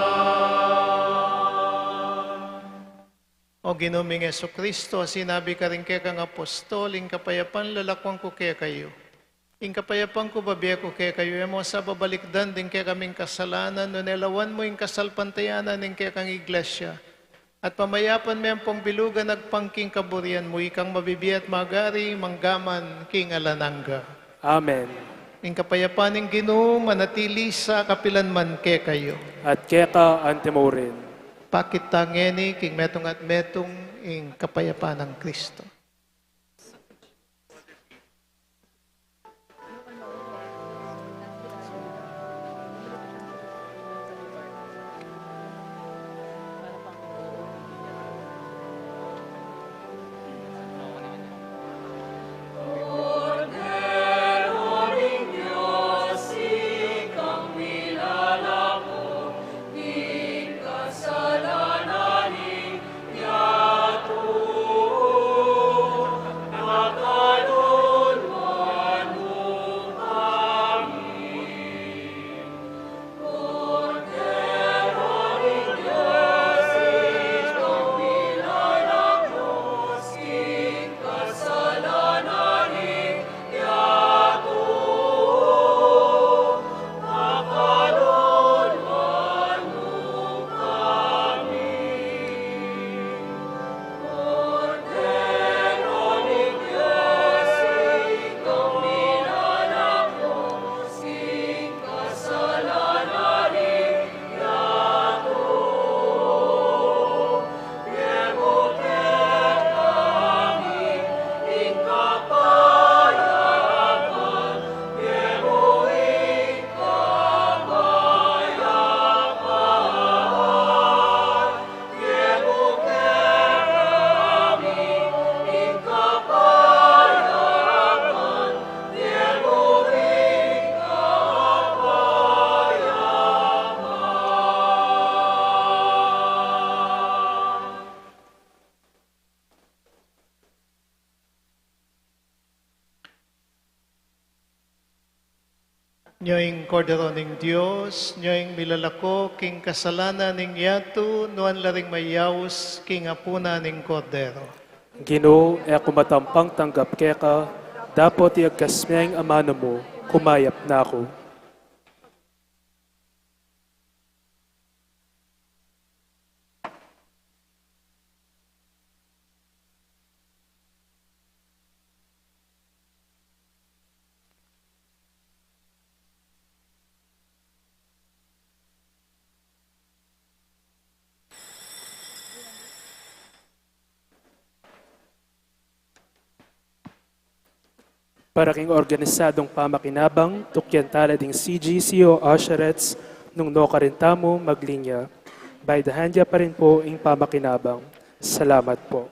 O Ginu ming Jesucristo, a sinabi karing kekang apostol, ing kapayapan lalakwan ku kekayu, ing kapayapan ku bibie ku kekayu, e mu sa babalikdan ding kekaming kasalanan, nune lawan mu ing kasalpantayanan ning kekang Iglesia, at pamayapan me ampong bilugan agpang king kaburian mu, ikang mabibie at magari, mangga man king alang angga. Amen. Ing kapayapan ning Ginu manatili sa kapilan man kekayu. At keka antimurin. Pakit ta ngeni king metung at metung ing kapayapan nang Kristo. Nya ing Kordero ning Dios, nya ing milalako king kasalanan ning yatu, nuan la ring mayaus king apunan ning Kordero. Ginu, e ku matampang tanggap keka, dapot iyagkas me ing amanu mu, kumayap na ku. Para king organisadung pamakinabang, tukyan tala ding C G C o usherettes nung nukarin tamu maglinya. By the hand ya pa rin po ing pamakinabang. Salamat po.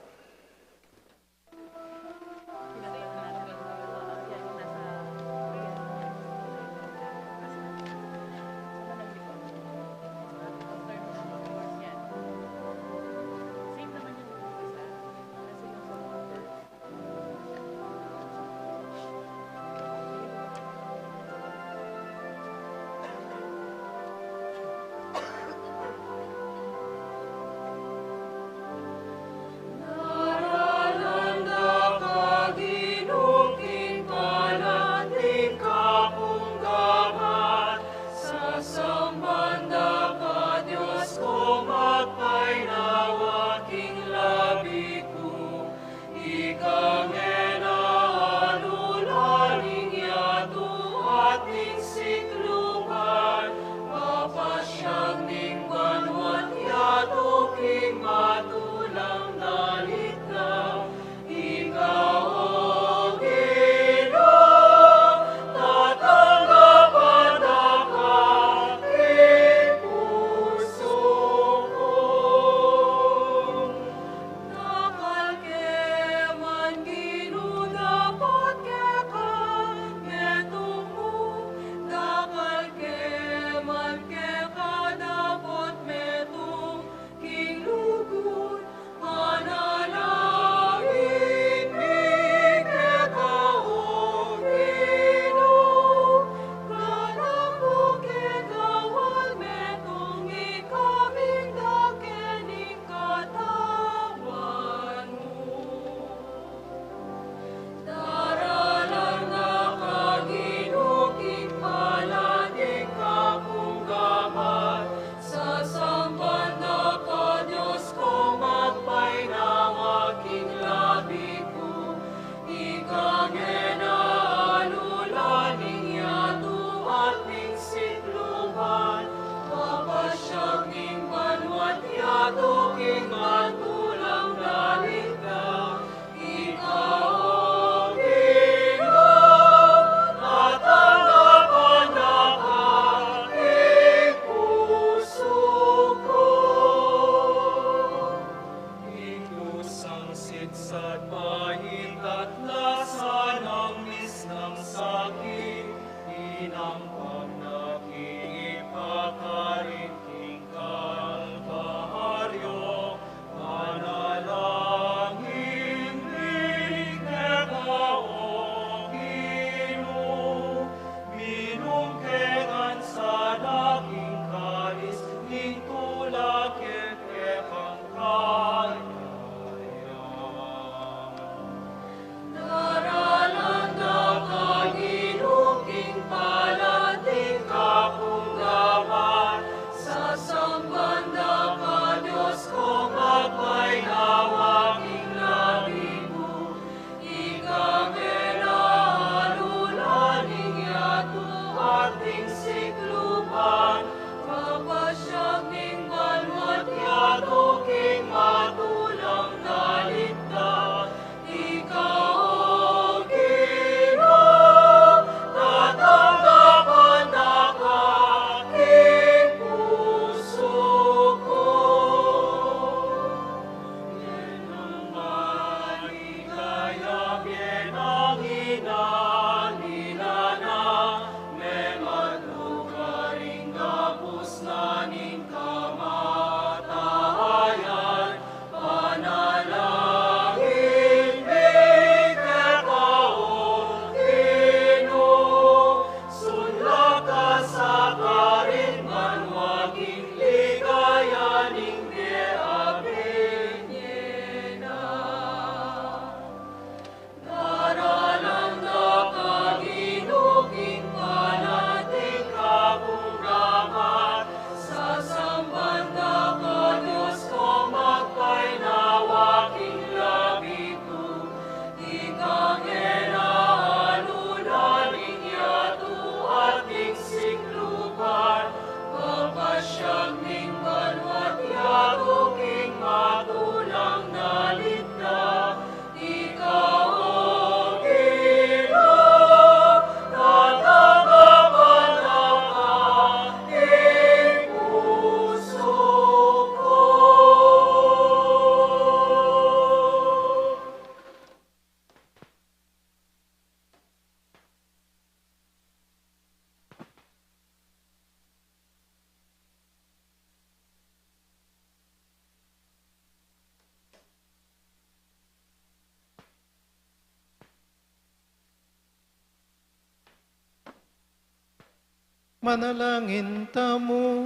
Manalangin tamu.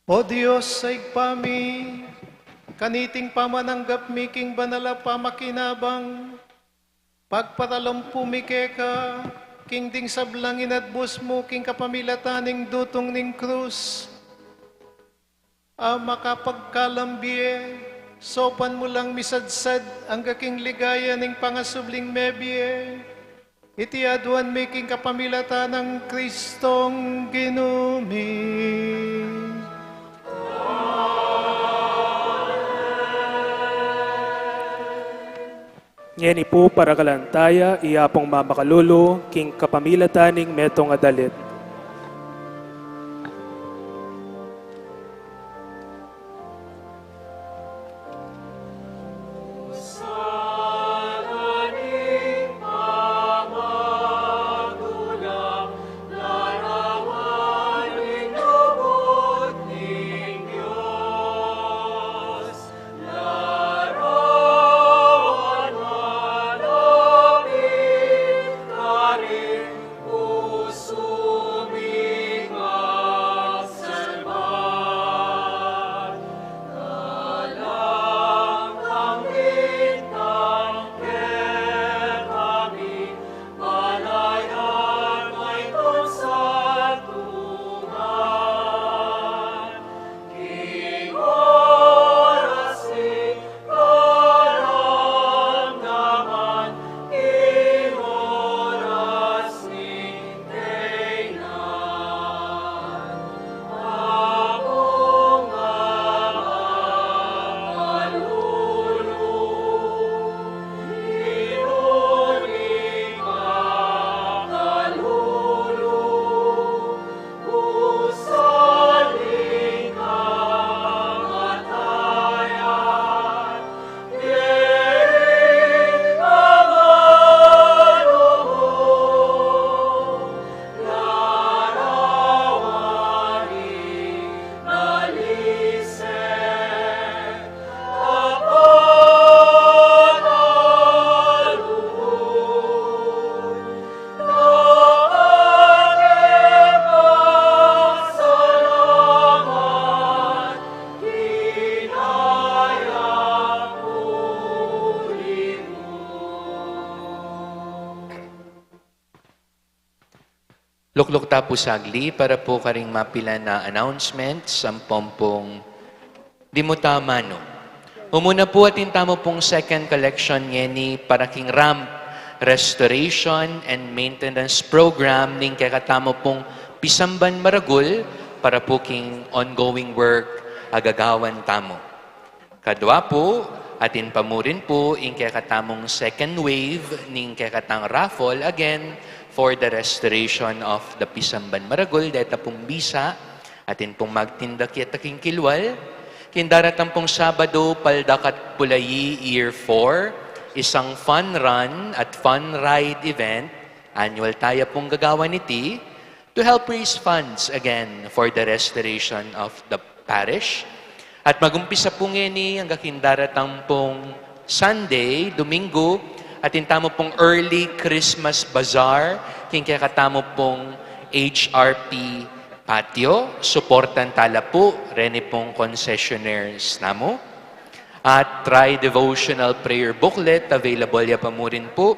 O Dios a Ibpa mi, kaniting pamananggap mi king banal a pamakinabang, pagpatalumpu mi keka king ding sablang inatbus mu king kapamilatan ning dutung ning krus, a makapagkalam bie, saupan mu lang misadsad angga king ligaya ning pangasubling mebie. Iti aduan mi king kapamilatan nang Kristong Ginu mi. Ngeni pu parakalan taya, iya pung mamakalulu king kapamilatan ning metung a dalit. Lukluk ta pu sagli para pu karing mapilan a announcements ampong pung dimu ta manu. Mumuna pu, atin tamu pung second collection ngeni para king ramp restoration and maintenance program ning kekatamu pung pisamban maragul para pu king ongoing work a gagawan tamu. Kadwa pu, atin pa murin pu ing kekatamung second wave ning kekatang raffle, again, for the restoration of the pisamban maragul. Deta pung bisa, atin pung magtinda keta king kilwal. King daratang pung Sabado, Paldakat Pulayi Year four, isang fun run at fun ride event. Annual taya pung gagawan iti to help raise funds again for the restoration of the parish. At magumpisa pu ngeni angga king daratang pung Sunday, Domingo, atin tamu pung early Christmas bazaar king kekatamu pung H R P patio. Suportan tala pu reni pung concessionaires namu. At Tri-Devotional Prayer Booklet, available ya pa murin pu.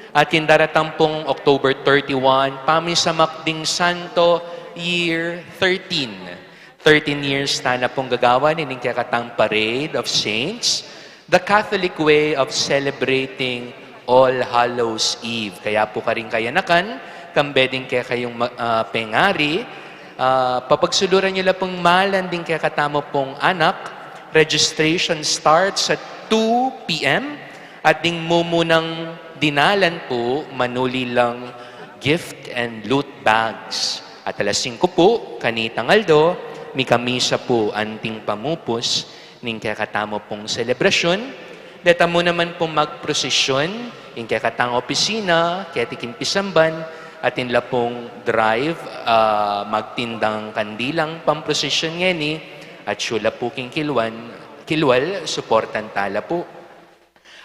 At king daratang pung October thirty-one, Pamisamak ding Santo, Year thirteen. Thirteen years tana pung gagawan ining kekatang Parade of Saints, the Catholic way of celebrating All Hallows Eve. Kaya pu karing kayanakan, kambe ding kekayung ma-, ah, pengari, ah, papagsuluran yu la pung malan ding kekatamu pung anak. Registration starts at two P M at ding mumunang dinalan pu, manuli lang gift and loot bags. At alas singko pu, kanitang aldo, mikamisa pu anting pamupus ning kekatamu pung selebrasyun. Deta mu naman pung magprosesyon ing kekatang opisina keti king pisamban, atin la pung drive, ah, magtindang kandilang pamprosesyon ngeni, at syu la pu king kilwan, kilwal, suportan tala pu.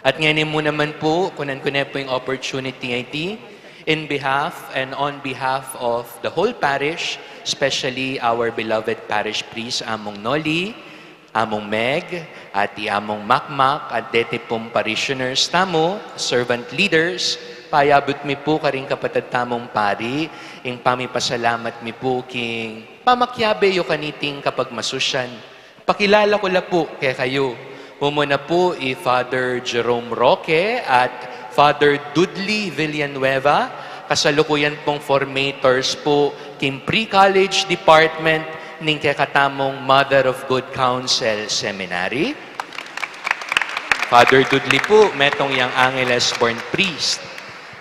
At ngeni mu naman pu, kunan ku ne pu ing opportunity a iti, In behalf and on behalf of the whole parish, especially our beloved parish priest, Among Noli, Among Meg, at i Among Makmak, at deti pung parishioners tamu, servant leaders, payabut mi pu karing kapatad tamung pari, ing pamipasalamat mi pu king pamakiabe yu kaniting kapagmasusyan. Pakilala ku la pu kekayu. Mumuna pu i Father Jerome Roque at Father Dudley Villanueva, kasalukuyan pung formators pu king pre-college department ning kekatamung Mother of Good Counsel Seminary. Father Dudley pu, metung yang Angeles born priest.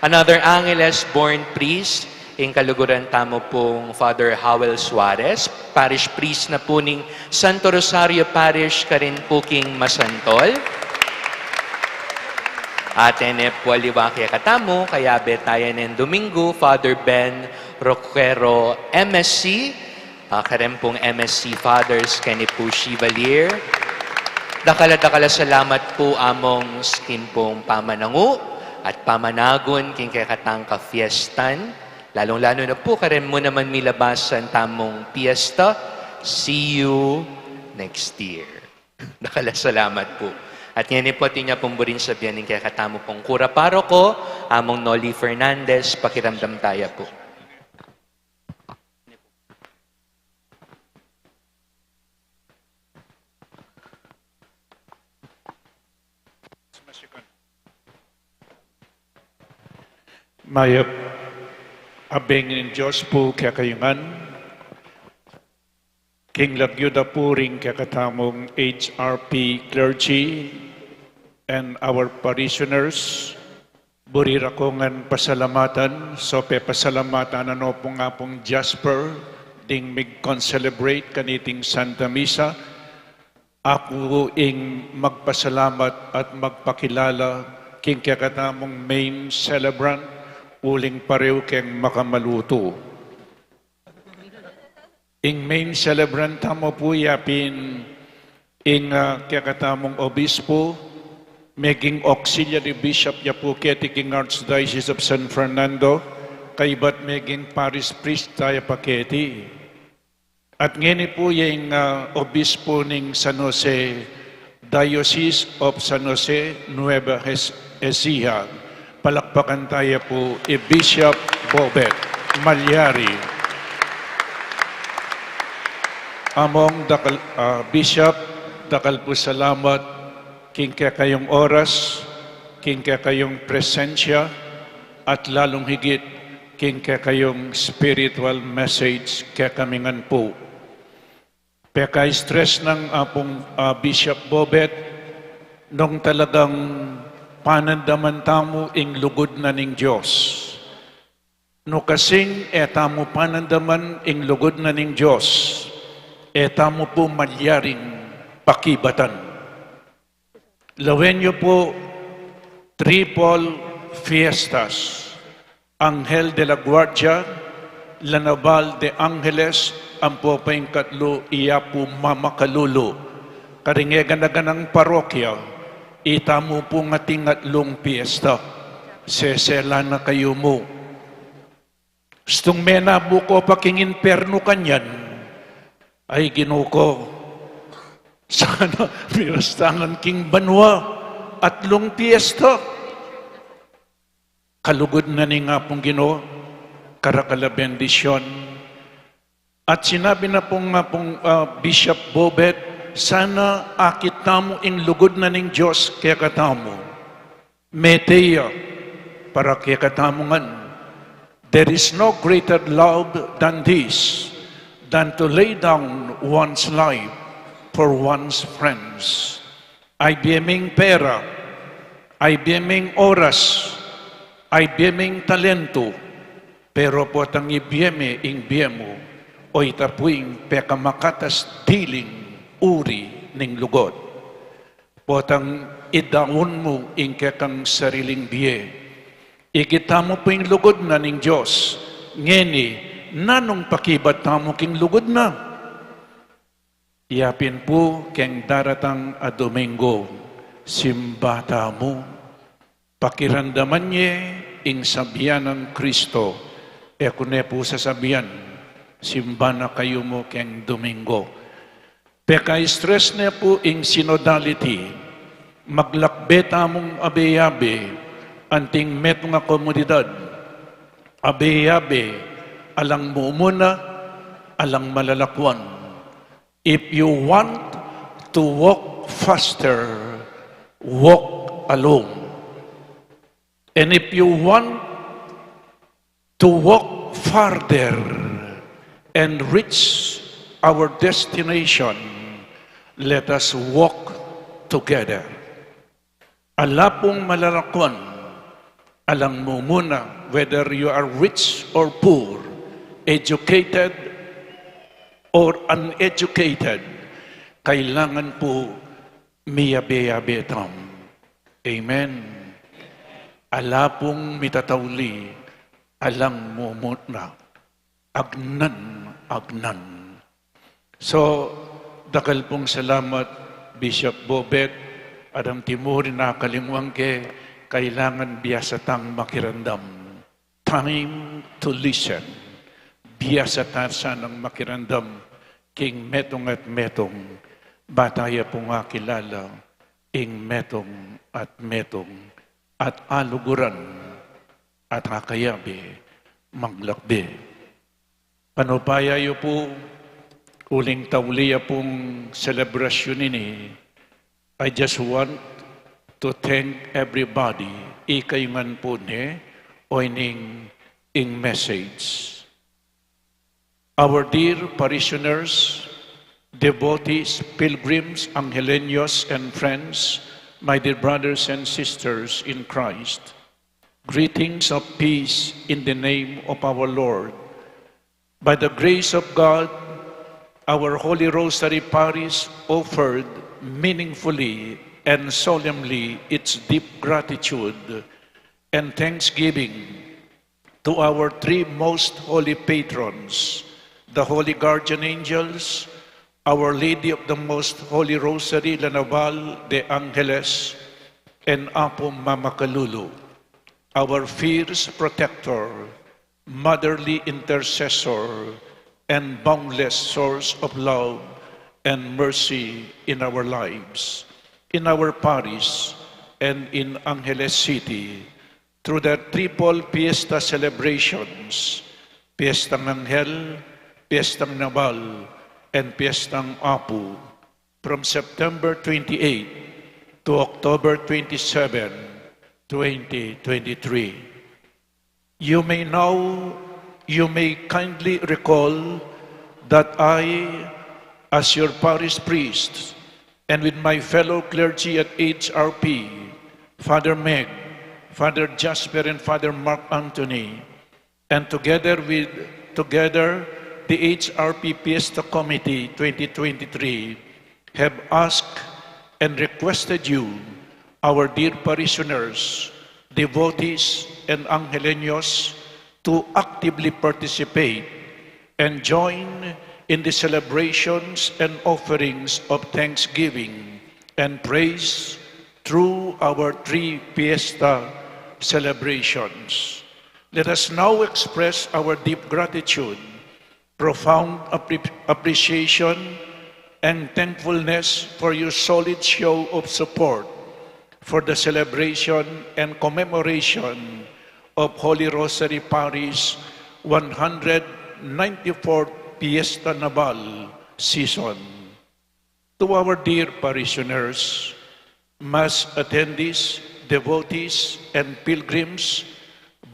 Another Angeles born priest, ing kaluguran tamu pung Father Howell Suarez, parish priest na pu ning Santo Rosario Parish karin pu king Masantol. At ene pu aliwa kekatamu, kayabe taya neng Domingo, Father Ben Roquero, M S C, ah, karin pung M S C Fathers, keni pu Chevalier. Dakal a dakal a salamat pu, Among, king pung pamanangu at pamanagun king kekatang kafiestan. Lalung-lalu na pu, karin mu naman milabasan tamung piyesta. See you next year. Dakal a salamat pu. At ngeni pu, atin ya pung buring sabian ning kekatamu pung kura paroko, Among Noli Fernandez, pakiramdam taya pu. Mayap a bengi ning Dios pu kekayu ngan. King lagyu da pu ring kekatamung H R P clergy and our parishioners, buri ra kung pasalamatan, so pepasalamatan na no pu nga pung Jasper, ding mig-concelebrate kaniting Santa Misa. Aku ing magpasalamat at magpakilala king kekatamung main celebrant, uling parehu keng makamalutu. Ing main celebrant tamu pu ya pin ing, ah, kekatamung obispo, meging auxiliary bishop ya pu keti king Archdiocese of San Fernando, kaybat meging parish priest taya pa keti. At ngeni pu ya ing, ah, obispo ning San Jose, Diocese of San Jose, Nueva Hez-, Ecija. Palakpakan taya pu i Bishop Bobet Malyari. Among dakal, ah, Bishop, dakal pu salamat king kekayung oras, king kekayung presensya, at lalung higit king kekayung spiritual message kekami ngan pu. Peka-stress nang Apung, ah, Bishop Bobet, nung talagang panandaman tamu ing lugud na ning Dios. Nu kasing e tamu panandaman ing lugud na ning Dios, e tamu pu malyaring pakibatan. Lawen yu pu, triple fiestas, Angel de la Guardia, La Naval de Angeles, ampo pa ing katlu, iya pu mamakalulu. Karing e gana-ganang parokya, itamu pu ngan ating atlung piesta. Sesela na kayu mu. Ustung menabu ko pa king impernu kanyan, ay Ginu ko, sana miras ta ngan king banua, atlung piesta. Kalugud na ning Apung Ginu, karakal a bendisyon. At sinabi na pu ning Apung, ah, Bishop Bobet, sana akit tamu ing lugud na ning Dios kekatamu. Mete ya para kekatamu ngan. There is no greater love than this, than to lay down one's life for one's friends. Ay bie ming pera, ay bie ming oras, ay bie ming talentu, pero potang ibie me ing bie mu, o ita pu ing pekamakatas diling uri ning lugud. Potang idaun mu ing kekang sariling bie. Ikit tamu pu ing lugud na ning Dios. Ngeni, nanung pakibat tamu king lugud na? Yapin pu keng daratang a Domingo, simba tamu. Pakiramdaman ye, ing sabian nang Kristo, e ku ne pu sasabian, simba na kayu mu keng Domingo. Peka-stress ne pu ing synodality, maglakbe tamung abe-abe, anting metung a komunidad, abe-abe, alang mumuna, alang malalakuan. If you want to walk faster, walk alone. And if you want to walk farther and reach our destination, let us walk together. Ala pung malalakuan, alang mumuna, whether you are rich or poor, educated or uneducated, kailangan pu miyabe-yabe tamu. Amen. Ala pung mitatauli, alang mumuna. Agnan, agnan. So, dakal pung salamat, Bishop Bobet, at antimuri na kalingwan ke, kailangan biasa tang makiramdam. Time to listen. Biasa ta sanang makiramdam king metung at metung, ba ta ya pung akilala ing metung at metung, at aluguran, at akayabe maglakbe. Panupaya yu pu, uling tauli ya pung selebrasyun ini, I just want to thank everybody. Ika yu ngan pu ne, o ining ing message. Our dear parishioners, devotees, pilgrims, Angeleños, and friends, my dear brothers and sisters in Christ, greetings of peace in the name of our Lord. By the grace of God, our Holy Rosary Parish offered meaningfully and solemnly its deep gratitude and thanksgiving to our three most holy patrons, the Holy Guardian Angels, Our Lady of the Most Holy Rosary, La Naval de Angeles, and Apu Mama Kalulu, our fierce protector, motherly intercessor, and boundless source of love and mercy in our lives, in our parish, and in Angeles City, through the triple fiesta celebrations, Fiestang Anghel, Fiestang Naval, and Fiestang Apu, from September twenty-eight to October twenty-seven, twenty twenty-three. You may now, you may kindly recall that I, as your parish priest, and with my fellow clergy at H R P, Father Meg, Father Jasper, and Father Mark Anthony, and together with, together, the H R P Fiesta Committee twenty twenty-three, have asked and requested you, our dear parishioners, devotees, and Angeleños to actively participate and join in the celebrations and offerings of thanksgiving and praise through our three fiesta celebrations. Let us now express our deep gratitude, profound appre-, appreciation, and thankfulness for your solid show of support for the celebration and commemoration of Holy Rosary Parish one hundred ninety-fourth Fiesta Naval season. To our dear parishioners, Mass attendees, devotees, and pilgrims,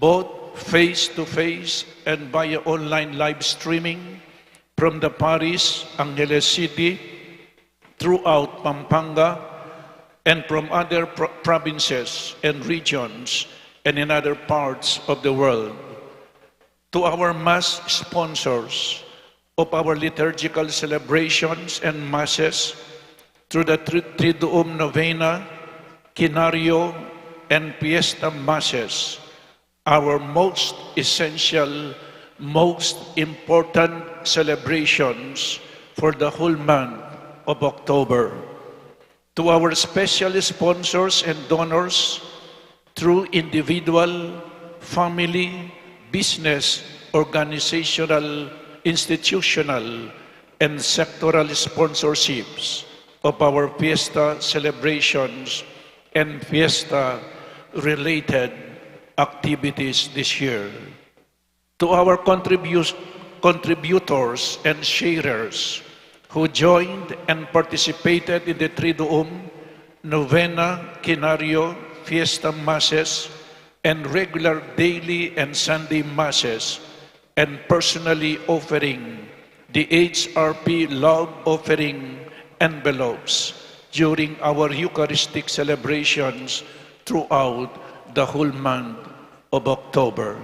both face-to-face and via online live streaming from the parish, Angeles City, throughout Pampanga, and from other pro-, provinces and regions, and in other parts of the world. To our Mass sponsors of our liturgical celebrations and Masses through the Tri-, Triduum Novena, Quinario, and Fiesta Masses, our most essential, most important celebrations for the whole month of October. To our special sponsors and donors through individual, family, business, organizational, institutional, and sectoral sponsorships of our fiesta celebrations and fiesta-related activities this year. To our contribus-, contributors and sharers who joined and participated in the Triduum, Novena, Quinario, Fiesta Masses, and regular daily and Sunday Masses, and personally offering the H R P love offering envelopes during our Eucharistic celebrations throughout the whole month of October.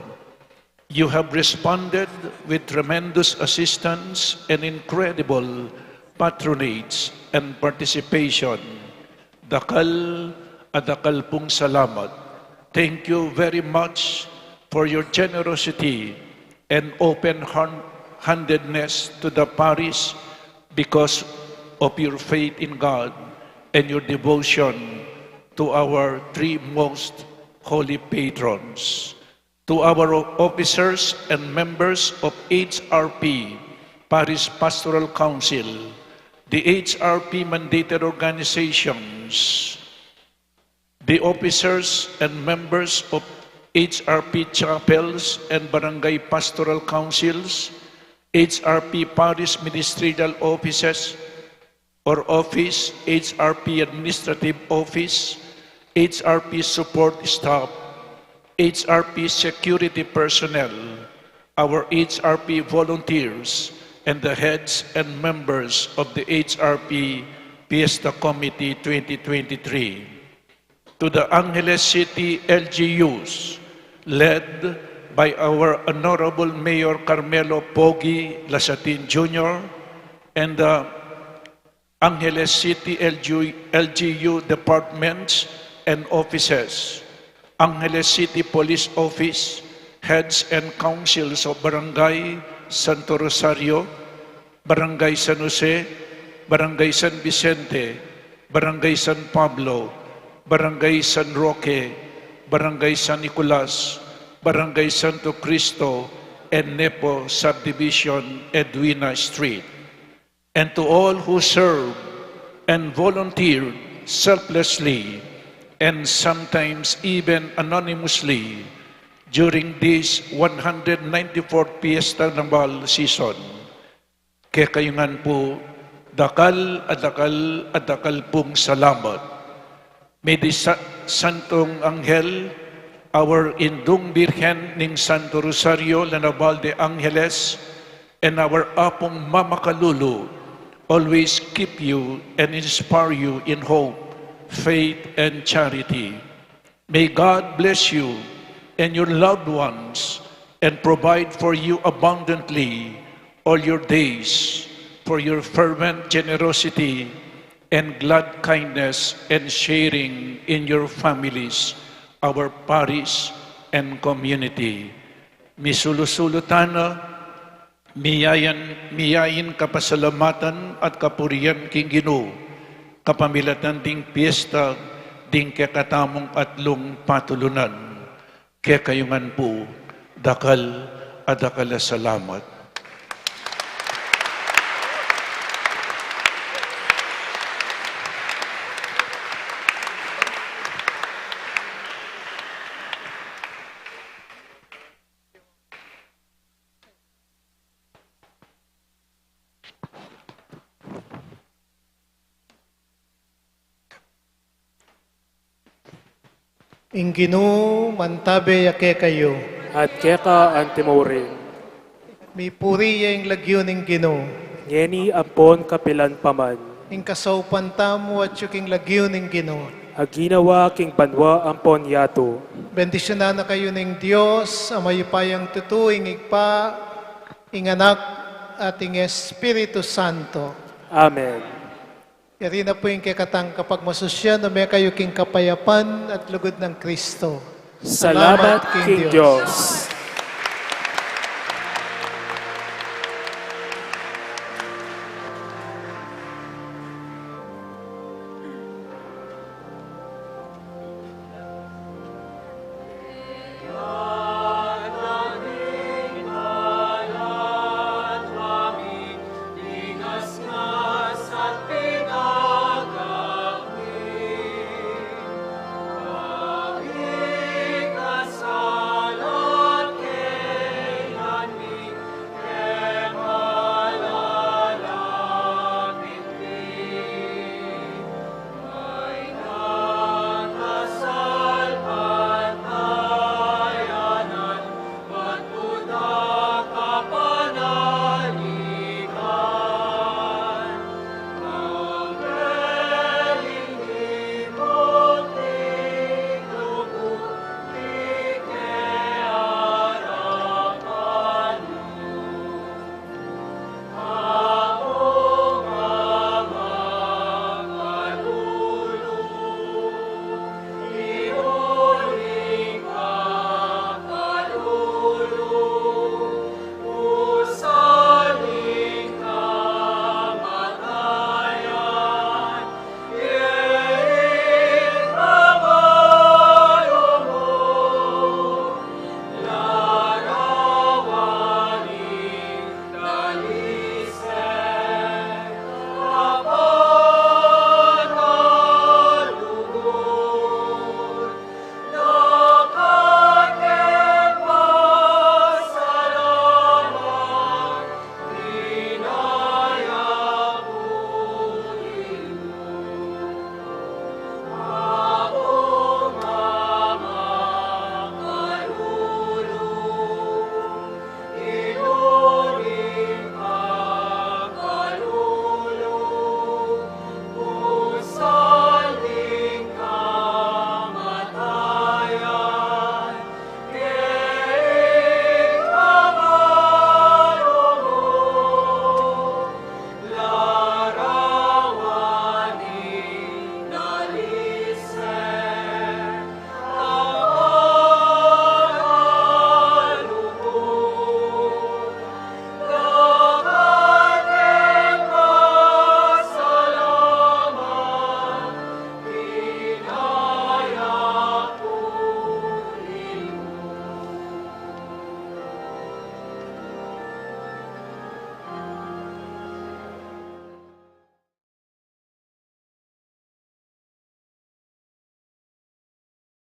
You have responded with tremendous assistance and incredible patronage and participation. Dakal a dakal pung salamat. Thank you very much for your generosity and open-handedness to the parish because of your faith in God and your devotion to our three most holy patrons. To our officers and members of H R P Parish Pastoral Council, the H R P mandated organizations, the officers and members of H R P chapels and barangay pastoral councils, H R P parish ministerial offices, or office, H R P administrative office, H R P support staff, H R P security personnel, our H R P volunteers, and the heads and members of the H R P Fiesta Committee twenty twenty-three. To the Angeles City L G Us, led by our Honorable Mayor Carmelo Pogi Lasatin Junior and the Angeles City L G U, L G U departments and offices, Angeles City Police Office, heads and councils of Barangay Santo Rosario, Barangay San Jose, Barangay San Vicente, Barangay San Pablo, Barangay San Roque, Barangay San Nicolas, Barangay Santo Cristo, and Nepo Subdivision, Edwina Street. And to all who serve and volunteer selflessly and sometimes even anonymously during this one hundred ninety-fourth Fiesta Naval season. Kekayu ngan pu, dakal a dakal a dakal pung salamat. May the sa-, Santong Anghel, our Indung Birhen ning Santo Rosario, La Naval de Angeles, and our Apung Mamakalulu always keep you and inspire you in hope, faith, and charity. May God bless you and your loved ones and provide for you abundantly all your days for your fervent generosity and glad kindness and sharing in your families, our parish, and community. Misulu-sulu tana, miyayan, miyain kapasalamatan at kapurian king Ginu, kapamilatan ding fiesta, ding kekatamung atlung patulunan. Kekayu ngan pu, dakal a dakal a salamat. Ing Ginu mantabe ya kekayu. At keka antimurin. Mipuri ya ing lagyu ning Ginu. Ngeni ampon kapilan pa man. Ing kasaupan tamu atyu king lagyu ning Ginu. A ginawa king banua ampon yatu. Bendisyunan na kayu ning Dios a mayupayang tutu, ing Ibpa, ing Anak, at ing Espiritu Santo. Amen. Yari na pu ing kekatang kapagmasusyan, ume kayu king kapayapan at lugud nang Kristo. Salamat king Dios.